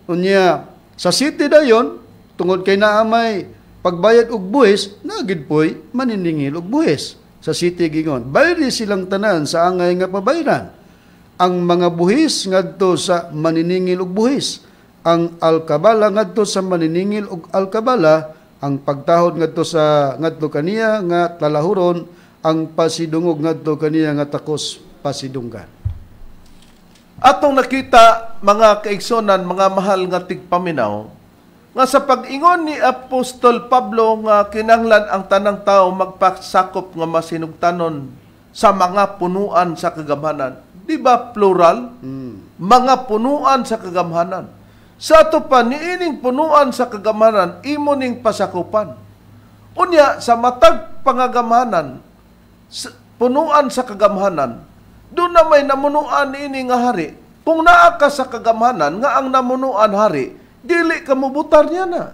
Unya sa city dayon tungod kay naamay pagbayad og buwis, naagid poy maniningil og buwis sa city gingon. Bayri silang tanan sa angay nga pabayran. Ang mga buhis ngadto sa maniningil og buhis, ang alkabala ngadto sa maniningil og alkabala, ang pagtahod ngadto sa ngadto kaniya nga talahuron, ang pasidungog ngadto kaniya nga takos pasidunggan. Atong nakita mga kaigsonan, mga mahal nga tigpaminaw, nga sa pag-ingon ni Apostol Pablo nga kinahanglan ang tanang tao magpasakop nga masinugtanon sa mga punuan sa kagamhanan. Di ba plural? Mga punuan sa kagamhanan. Sa ato pa, niining punuan sa kagamhanan, imo ning pasakupan. Unya, sa matag pangagamhanan, punuan sa kagamhanan, doon na may namunuan niini nga hari. Kung naa ka sa kagamhanan, nga ang namunuan hari, dili ka mubutar niya na.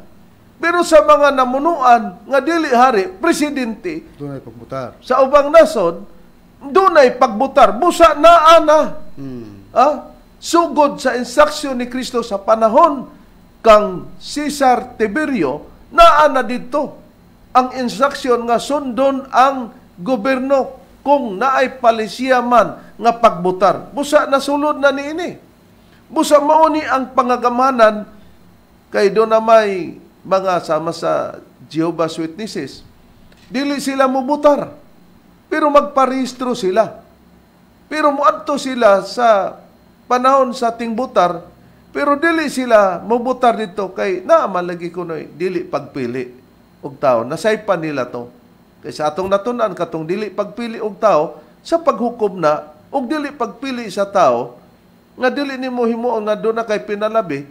Pero sa mga namunuan, nga dili hari, presidente, dunay pagbutar. Sa ubang nasod, dunay pagbutar. Busa naa na. Sugod sa instruksyon ni Kristo sa panahon kang Cesar Tiberio, naa na didto ang instruksyon nga sundon ang gobyerno kung naay palisiya man nga pagbutar. Busa nasulod na niini. Busa mauni ang pangagamanan kay do na may mga sama sa Jehovah's Witnesses. Dili sila mubutar, pero magparehistro sila. Pero muadto sila sa panahon sa tingbutar, pero dili sila mubutar dito kay naaman lagi kunoy dili pagpili og tao. Nasaypan nila to. Kay sa atong natun-an katong dili pagpili og tao sa paghukom na og dili pagpili sa tao nga dili nimo himuon nga doon na kay pinalabi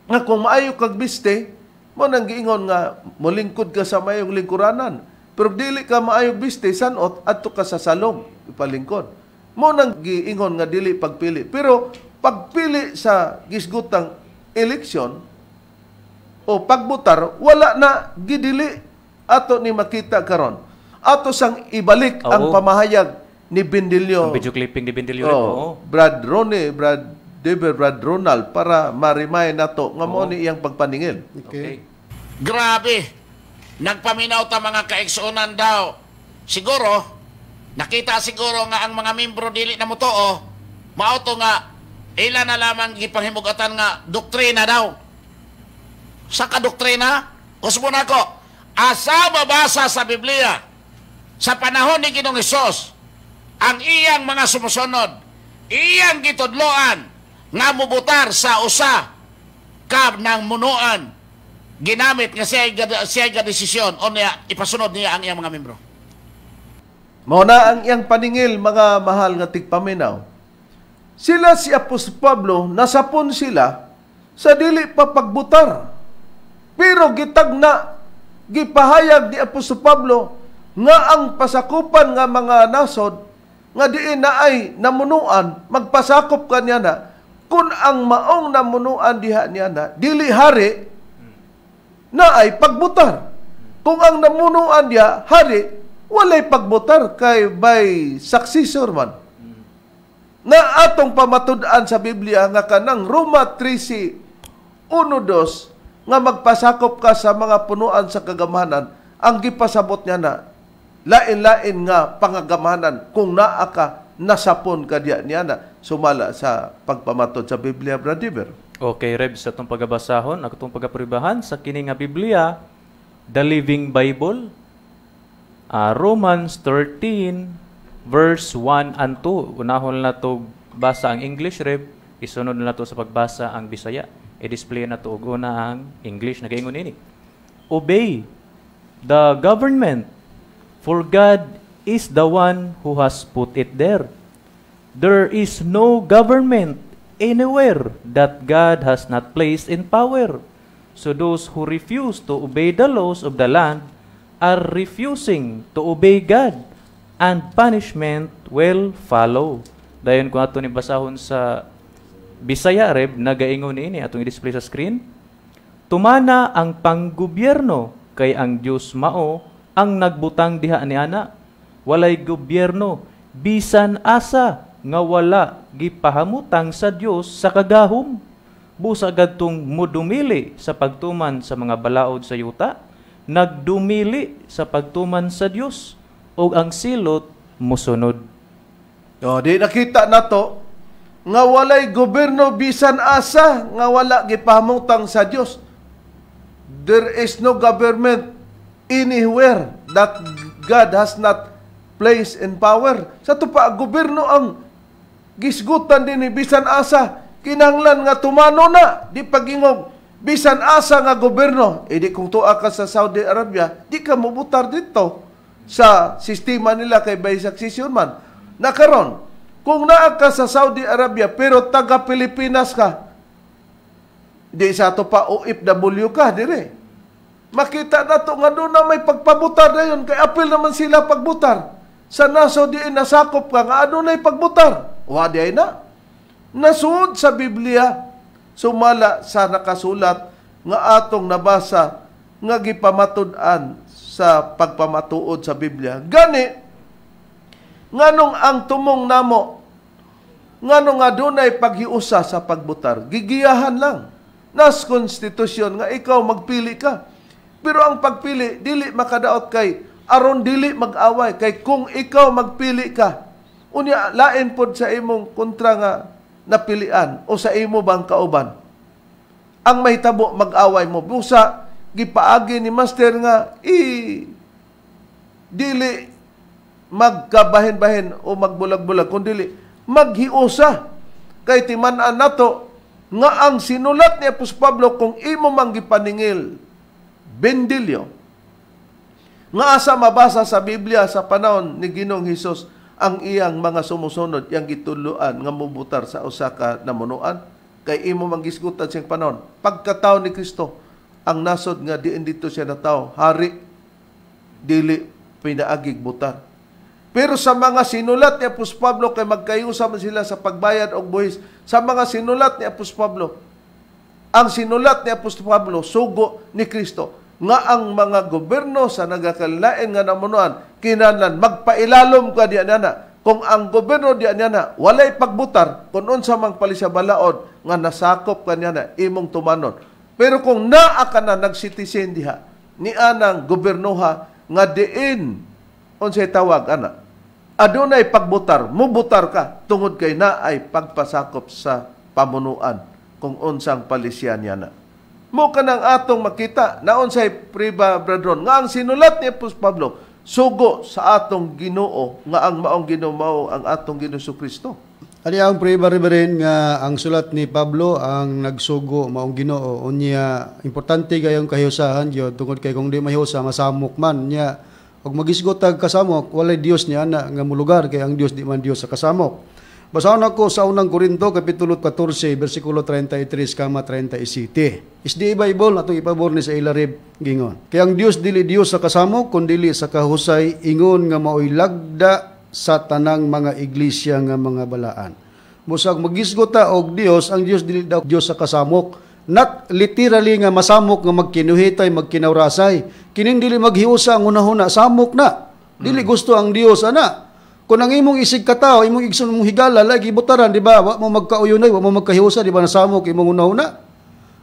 nga kung maayo kag biste mo nang giingon nga molingkod ka sa mayong lingkuranan, pero dili ka maayog biste sanot adto ka sa salong ipalingkod. Mo nang giingon nga dili pagpili. Pero pagpili sa gisgutang eleksyon o pagbutar, wala na gidili ato ni makita karon. Ato sang ibalik ang pamahayag ni Bendilio. Ang video clipping ni Bendilio. Oh, Brad Ronnie, Brad Deber, Brad Ronald, para marimay nato nga mo ni iyang pagpaningil. Okay. Grabe. Nagpaminaw ta mga kaigsuonan daw. Siguro nakita siguro nga ang mga membro dili na motoo, mao to nga ila na lamang gipanghimugatan nga doktrina daw. Sa kadoktrina, kusmo nako, asa mabasa sa Biblia sa panahon ni Ginoong Hesus ang iyang mga sumusunod, iyang gitudloan nga mubutar sa usa ka ng munuan ginamit nga siya desisyon o niya ipasunod niya ang iyang mga membro. Mao na ang iyang paningil, mga mahal nga tigpaminaw. Sila si Apostol Pablo, nasapon sila sa dili pa pagbutar. Pero gitagna, gipahayag ni Apostol Pablo nga ang pasakupan nga mga nasod nga diin na ay namunuan, magpasakop kaniya na, kung ang maong namunuan diha niya na, dili hari, na ay pagbutar. Kung ang namunuan diha, hari, walay pagbutar kay by successor man. Na atong pamatud-an sa Biblia nga kanang Roma 13:1-2 nga magpasakop ka sa mga punuan sa kagamanan, ang gipasabot niya na lain-lain nga pangagamanan kung naa ka Nasapon ka diya niya na sumala sa pagpamatod sa Biblia, Brother. Okay, Reb, sa itong pagabasahon, ako itong pagapribahan sa kini nga Biblia, The Living Bible, Romans 13, verse 1 and 2. Unahon na to basa ang English, Reb, isunod na to sa pagbasa ang Bisaya. I-display na to og una ang English. Nagaingon ini. Obey the government, for God is the one who has put it there. There is no government anywhere that God has not placed in power. So those who refuse to obey the laws of the land are refusing to obey God, and punishment will follow. Dayon kung ato ni basahon sa Bisaya, Reb, nagaingon niini atong i-display sa screen. Tumana ang panggobyerno kay ang Dios mao ang nagbutang diha ni ana. Walay gobyerno bisan asa nga wala gipahamutang sa Dios sa kagahom. Busa gadtong mudumili sa pagtuman sa mga balaod sa yuta, nagdumili sa pagtuman sa Dios ug ang silot mosunod. O, di nakita nato nga walay gobyerno bisan asa nga wala gipahamutang sa Dios. There is no government anywhere that God has not placed in power. Sa to pa, gobyerno ang gisgutan din ni bisan asa, kinahanglan nga tumano na, di pagingog bisan asa nga gobyerno. E di kung tuwa ka sa Saudi Arabia, di ka mobutar dito sa sistema nila kay by succession man. Nakaron, kung naa ka sa Saudi Arabia pero taga Pilipinas ka, di sa ato pa OFW ka dire. Makita na to nga doon na may pagpabutar na yun, kay apil naman sila pagbutar. Sa naso di nasakop ka nga adunay pagbutar. Wa di ay na. Nasuod sa Biblia sumala sa nakasulat nga atong nabasa nga gipamatud-an sa pagpamatuod sa Biblia. Gani nganong ang tumong namo, nganong adunay paghiusa sa pagbutar, gigiyahan lang. Nas konstitusyon nga ikaw magpili ka. Pero ang pagpili dili makadaot kay aron dili mag-away, kay kung ikaw magpili ka, unya lain pod sa imong kontra nga napilian o sa imo bang kauban. Ang mahitabo mag-away mo. Busa gipaagi ni master nga i dili magkabahin-bahin o magbulag-bulag, kun dili maghiusa. Kay timan-an nato nga ang sinulat ni Apostol Pablo, kung imo mang gipaningil bendilyo nga asa mabasa sa Biblia sa panahon ni Ginoong Hesus ang iyang mga sumusunod iyang gituluan nga mubutar sa usa ka namunuan, kay imo mang gisgutan siyang panahon pagkatao ni Kristo ang nasod nga diin dito siya natawo hari dili pinaagig butar. Pero sa mga sinulat ni Apostol Pablo, kay magkayusa man sila sa pagbayad og buhis, sa mga sinulat ni Apostol Pablo, ang sinulat ni Apostol Pablo sugo ni Kristo nga ang mga gobyerno sa nagakalain nga namunuan kinahanglan magpailalom ka diyan na. Kung ang gobyerno diyan na walay pagbutar, kung unsa mang palisya balaod nga nasakop kanya na imong tumanon. Pero kung naa ka na nag-citizen diha ni anang gobyernoha nga diin unsay tawag ana, adunay pagbutar, mubutar ka tungod kay naay pagpasakop sa pamunuan kung unsang palisya niya na. Mo kanang atong makita na unsay priba brethren nga ang sinulat ni Apostol Pablo sugo sa atong Ginoo nga ang maong Ginoo mao ang atong Ginoo Kristo. Ali ang priba reverend nga ang sulat ni Pablo ang nagsugo maong Ginoo, unya importante kayong kahiusahan gyud tungod kay kung di mahiusa masamok man nya og magisgot tag kasamok walay Dios niya ana nga molugar kay ang Dios di man Dios sa kasamok. Basahon ako sa unang Korinto kapitulo 14 bersikulo 33 kama 37. Isdi Bible atong ipabor ni sa ilarib gingon. Kay ang Dios dili Dios sa kasamok kun dili sa kahusay, ingon nga maoy lagda sa tanang mga iglesia nga mga balaan. Busag magisgot ta og Dios, ang Dios dili daw Dios sa kasamok. Not literally nga masamok nga magkinuhitay, magkinawrasay. Kining dili maghiusa ang hunahuna, samok na. Dili gusto ang Dios ana. Kung ang imong isig katao, imong igsoon mong higala, lagi butaran, di ba? Wa mo magkauyunay, wa mo magkahiusa, di ba nasamok imong hunahuna?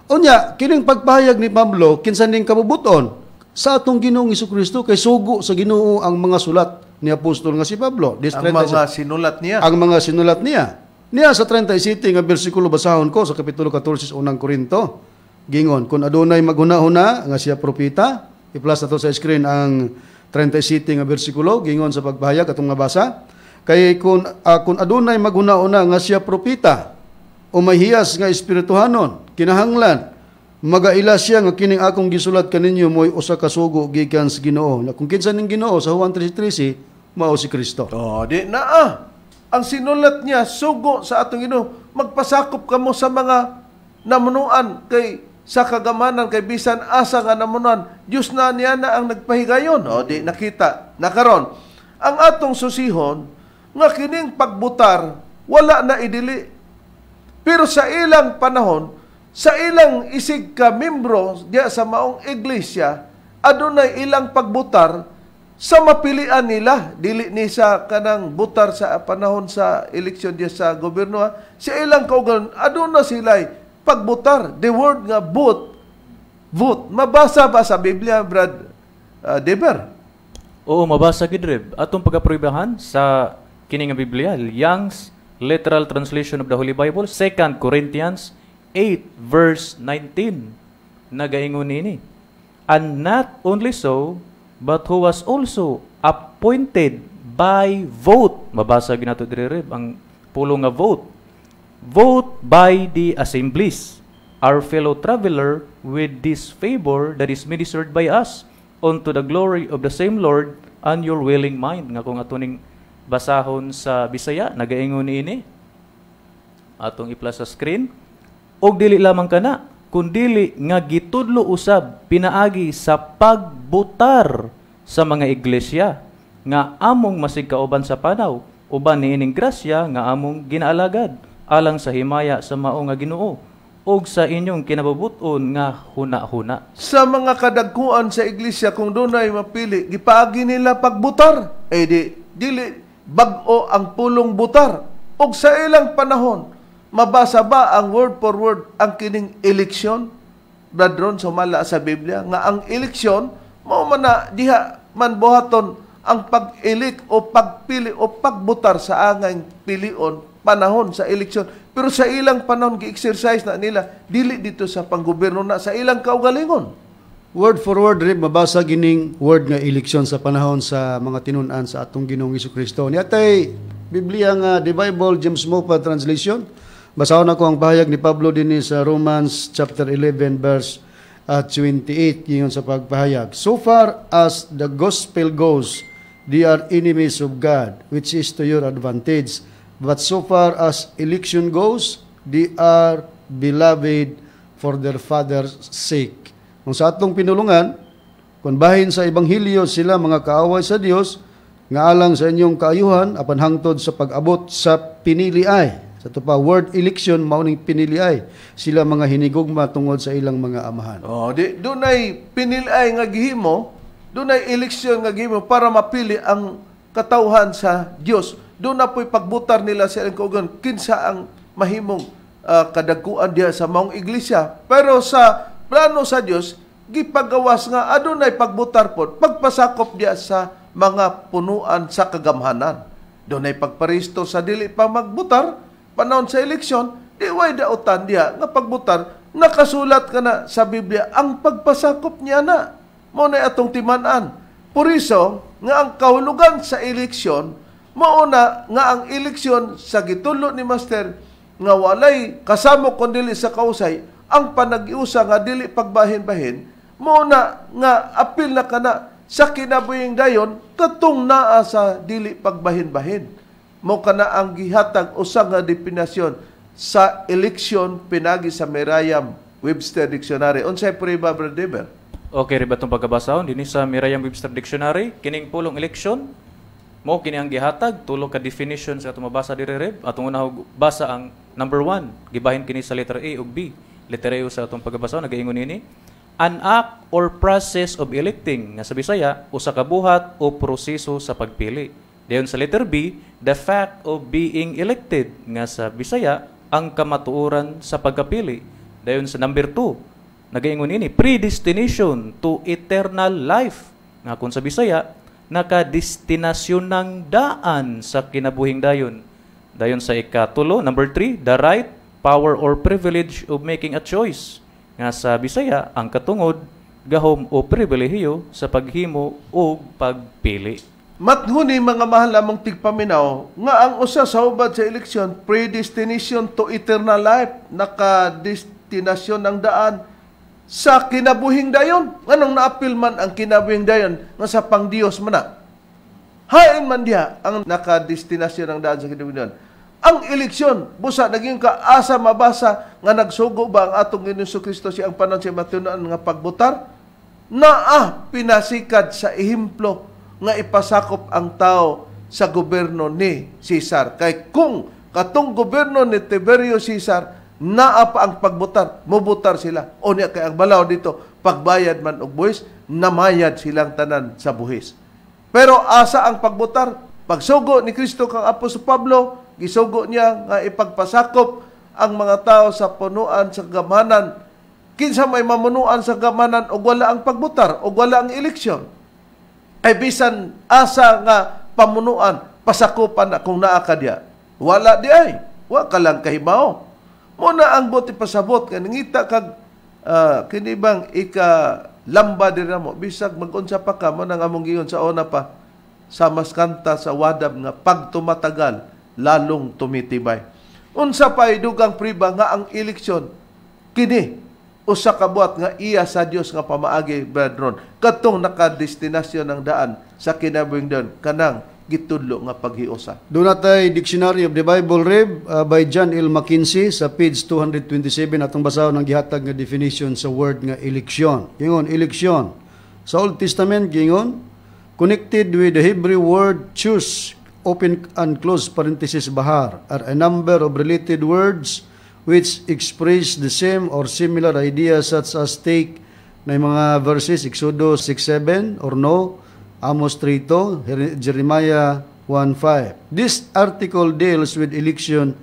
Unya, kining pagpahayag ni Pablo, kinsa ning kabubuton? Sa atong Ginoong Kristo, kay sugo sa Ginoo ang mga sulat ni apostol nga si Pablo. This Ang 37 mga sinulat niya. Ang mga sinulat niya. Niya sa 37 nga bersikulo, basahon ko sa kapitulo 14 sa unang Korinto. Gingon, kung adunay maghuna-huna nga siya propeta, i-plus na to sa screen ang 37 nga bersikulo, gingon sa pagpahayag atong mabasa. Kay kung adunay maghuna-huna nga siya propeta o may hiyas nga espirituhanon, kinahanglan magaila siya nga kining akong gisulat kaninyo mo'y usa ka sugo gikan sa Ginoo. Na kung kinsa ning Ginoo sa Juan 3:13, mao si Kristo. Oh, di na ah. Ang sinulat niya sugo sa atong Ginoo, magpasakop kamo sa mga namunuan kay sa kagamanan, kay bisan asa nga namunuan, Dios na niya na ang nagpahigayon. Oh, di nakita. Nakaron, ang atong susihon nga kining pagbutar wala na idili. Pero sa ilang panahon, sa ilang isig ka membro diya sa maong iglesia, adunay ilang pagbutar sa mapilian nila, dili ni sa kanang butar sa panahon sa eleksyon diya sa gobyerno ha. Sa ilang kaugalingon aduna sila'y pagbutar. The word nga vote, vote, mabasa ba sa Biblia, Brad Deber? Oo, mabasa gid, Reb. Atong pagapruebahan sa kini nga Biblia, Young's Literal Translation of the Holy Bible, 2 Corinthians 8 verse 19. Nagaingon nini: "And not only so, but who was also appointed by vote." Mabasa gid nato diri, Reb, ang pulong nga vote. "Vote by the assemblies, our fellow traveler with this favor that is ministered by us unto the glory of the same Lord and your willing mind." Nga kung atoning basahon sa Bisaya, nagaingon niini. Atong i-plus sa screen. "Og dili lamang kana, kundili nga gitudlo usab pinaagi sa pagbutar sa mga iglesia nga among masigkauban sa panaw uban niining grasya nga among ginaalagad alang sa himaya sa mao nga Ginoo ug sa inyong kinabubut-on nga huna-huna." Sa mga kadagkuan sa iglesia, kung dunay mapili, gipaagi nila pagbutar. Eh di dili bag-o ang pulong butar. Og sa ilang panahon, mabasa ba ang word for word ang kining eleksyon, Brad Ron, sumala sa Biblia nga ang eleksyon mao man na diha man buhaton ang pag-elect o pagpili o pagbutar sa angay pilion panahon sa eleksyon? Pero sa ilang panahon, gi-exercise na nila dili dito sa panggobyerno na sa ilang kaugalingon. Word for word rin, mabasa gining word nga eleksyon sa panahon sa mga tinun-an sa atong Ginoong Kristo. Ni atay Biblia nga The Bible James Moffatt Translation. Basahon ako ang pahayag ni Pablo dinhi sa Romans chapter 11 verse 28, ingon sa pagpahayag: "So far as the gospel goes, they are enemies of God, which is to your advantage. But so far as election goes, they are beloved for their father's sake." Kung sa atong pinulungan, kung bahin sa ebanghelyo sila mga kaaway sa Dios, nga alang sa inyong kaayuhan, apan hangtod sa pag-abot sa piniliay. Sa ito pa, word election, mao ning piniliay. Sila mga hinigugma tungod sa ilang mga amahan. Oh, di dunay pinilay nga gihimo, dunay eleksyon nga gihimo para mapili ang katawhan sa Dios. Doon na po'y pagbutar nila sa ilang kaugalingon kinsa ang mahimong kadagkuan diha sa maong iglesia. Pero sa plano sa Dios, gipagawas nga adunay pagbutar pod, pagpasakop diha sa mga punuan sa kagamhanan. Dunay pagparisto sa dili pa magbutar panahon sa eleksyon, di way dautan diha nga pagbutar, nakasulat ka na sa Biblia ang pagpasakop niya na. Mao na atong timan-an. Puriso nga ang kahulugan sa eleksyon, mao na nga ang eleksyon sa gitulo ni Master nga walay kasamo kun dili sa kausay, ang panag-iusa nga dili pagbahin-bahin, mao na nga apil na kana sa kinabuhing dayon katong naa sa dili pagbahin-bahin. Mao kana ang gihatag usa nga definisyon sa eleksyon pinagi sa Merriam-Webster Dictionary. Unsay prueba, Brother Deber? Okay, riba itong pagkabasahon dinhi sa Merriam-Webster Dictionary, kining pulong election mo kini ang gihatag tulo ka definition sa atong mabasa diri, Reb. Atong una basa ang number 1, gibahin kini sa letter A ug B. Letter A sa atong pagkabasa nagaingon nini: "An act or process of electing," nga sa Bisaya, usa ka buhat o proseso sa pagpili. Dayon sa letter B, "the fact of being elected," nga sa Bisaya, ang kamatuoran sa pagkapili. Dayon sa number 2, Nagaingon ini predestination to eternal life. Nga kung sa Bisaya, nakadestinasyon ng daan sa kinabuhing dayon. Dayon sa ikatulo, number 3, the right, power or privilege of making a choice. Nga sa Bisaya, ang katungod, gahom o pribilehiyo sa paghimo o pagpili. Mathuni mga mahal among tigpaminaw nga ang usa sa hubad sa eleksyon, predestination to eternal life, nakadestinasyon ng daan sa kinabuhing dayon. Anong naapil man ang kinabuhing dayon nga sa pangdiyos man na? Hain man diha ang nakadestinasyon ng daan sa kinabuhing dayon. Ang eleksyon, busa naging kaasa mabasa nga nagsugo ba ang atong Ginoong Kristo siyang panahon sa matunan nga pagbutar? Naa pinasikad sa ehemplo nga ipasakop ang tao sa gobyerno ni Caesar. Kay kung katong gobyerno ni Tiberio Caesar, naa pa ang pagbutar, mubutar sila. O niya kay ang balaw dito, pagbayad man og buhis, namayad silang tanan sa buhis. Pero asa ang pagbutar? Pagsugo ni Kristo kang Apostol Pablo, gisugo niya nga ipagpasakop ang mga tao sa punuan sa gamanan. Kinsa may mamunuan sa gamanan og wala ang pagbutar, og wala ang eleksyon. Ay bisan asa nga pamunuan, pasakupan na kung naa ka diya. Wala di ay, wa ka lang kahimao. Muna ang buti pasabot, nga nangita kag kini bang ika lamba diri mo, bisag magunsa pa ka, mo nang among giyon sa una pa, sa mas kanta sa wadab nga pag tumatagal, lalong tumitibay. Unsa pa dugang priba nga ang eleksyon, kini usa ka buhat nga iya sa Dios nga pamaagi, brethren, katong nakadestinasyon ng daan sa kinabuhing dayon, kanang gitudlo nga paghiusa. Doon natay Dictionary of the Bible Rev by John L. McKinsey sa page 227 atong basahon ang gihatag nga definition sa word nga eleksyon. Gingon, eleksyon. Sa Old Testament, gingon, connected with the Hebrew word choose, open and close parenthesis bahar, are a number of related words which express the same or similar ideas such as take na yung mga verses, Exodus 6:7 or no, Amos 3:2, Jeremiah 1:5. This article deals with election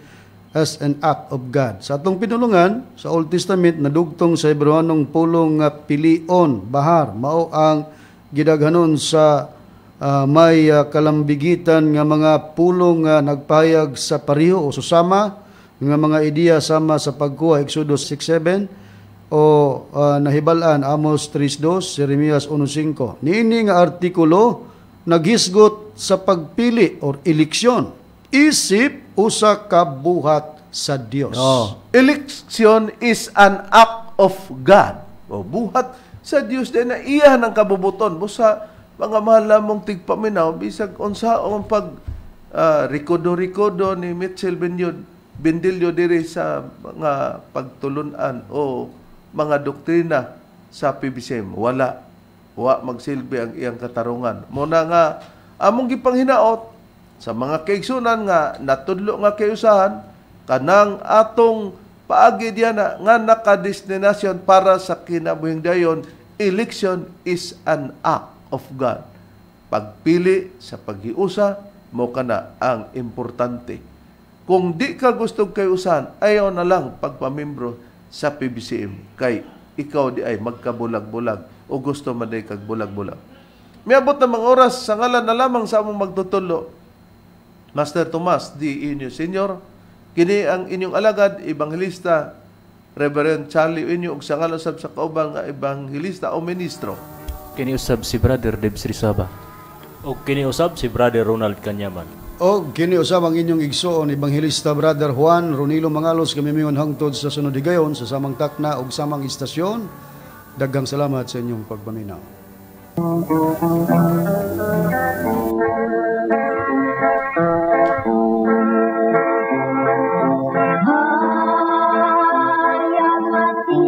as an act of God. Sa atong pinulungan, sa Old Testament, nadugtong sa Hebrewanong pulong nga pilion, bahar, mao ang gidaghanon sa may kalambigitan nga mga pulong nga nagpahayag sa pareho o susama nga mga ideya sama sa pagkuha, Exodus 6:7 o nahibal-an Amos 3:2, Jeremias 1:5. Niini nga artikulo naghisgot sa pagpili or eleksyon isip usa ka buhat sa Dios. Oh. Election is an act of God. O buhat sa Dios din na iya ng kabubuton. Busa mga mahal namong tigpaminaw bisag unsa ang pag rikodo-rikodo ni Mitchell Bendillo diri sa mga pagtulunan o mga doktrina sa PBCM. Wala. Wa magsilbi ang iyang katarungan. Muna nga among gipanghinaot sa mga kaigsunan nga natudlo nga kayusahan kanang atong paagi diya na nga nakadestinasyon para sa kinabuhing dayon. Election is an act of God. Pagpili sa paghiusa mo kana ang importante. Kung di ka gusto kayusan, ayaw na lang pagpamembro sa PBCM kay ikaw di ay magkabulag-bulag o gusto man di kag bulag-bulag. Miabot na mga oras sa ngalan na lamang sa among magtutulo. Master Tomas D. Inyo Senior, kini ang inyong alagad, Evangelista Reverend Charlie Inyo, ug sa ngalan sab sa kauban nga evangelista o ministro. Kini usab si Brother Debs Rizaba. Og kini usab si Brother Ronald Kanyaman. O kini usab ang inyong igsoon, Evangelista Brother Juan Ronilo Mangalos, kami mingon hangtod sa sunod higayon sa samang takna ug samang istasyon. Daghang salamat sa inyong pagpaminaw. Maria Mati,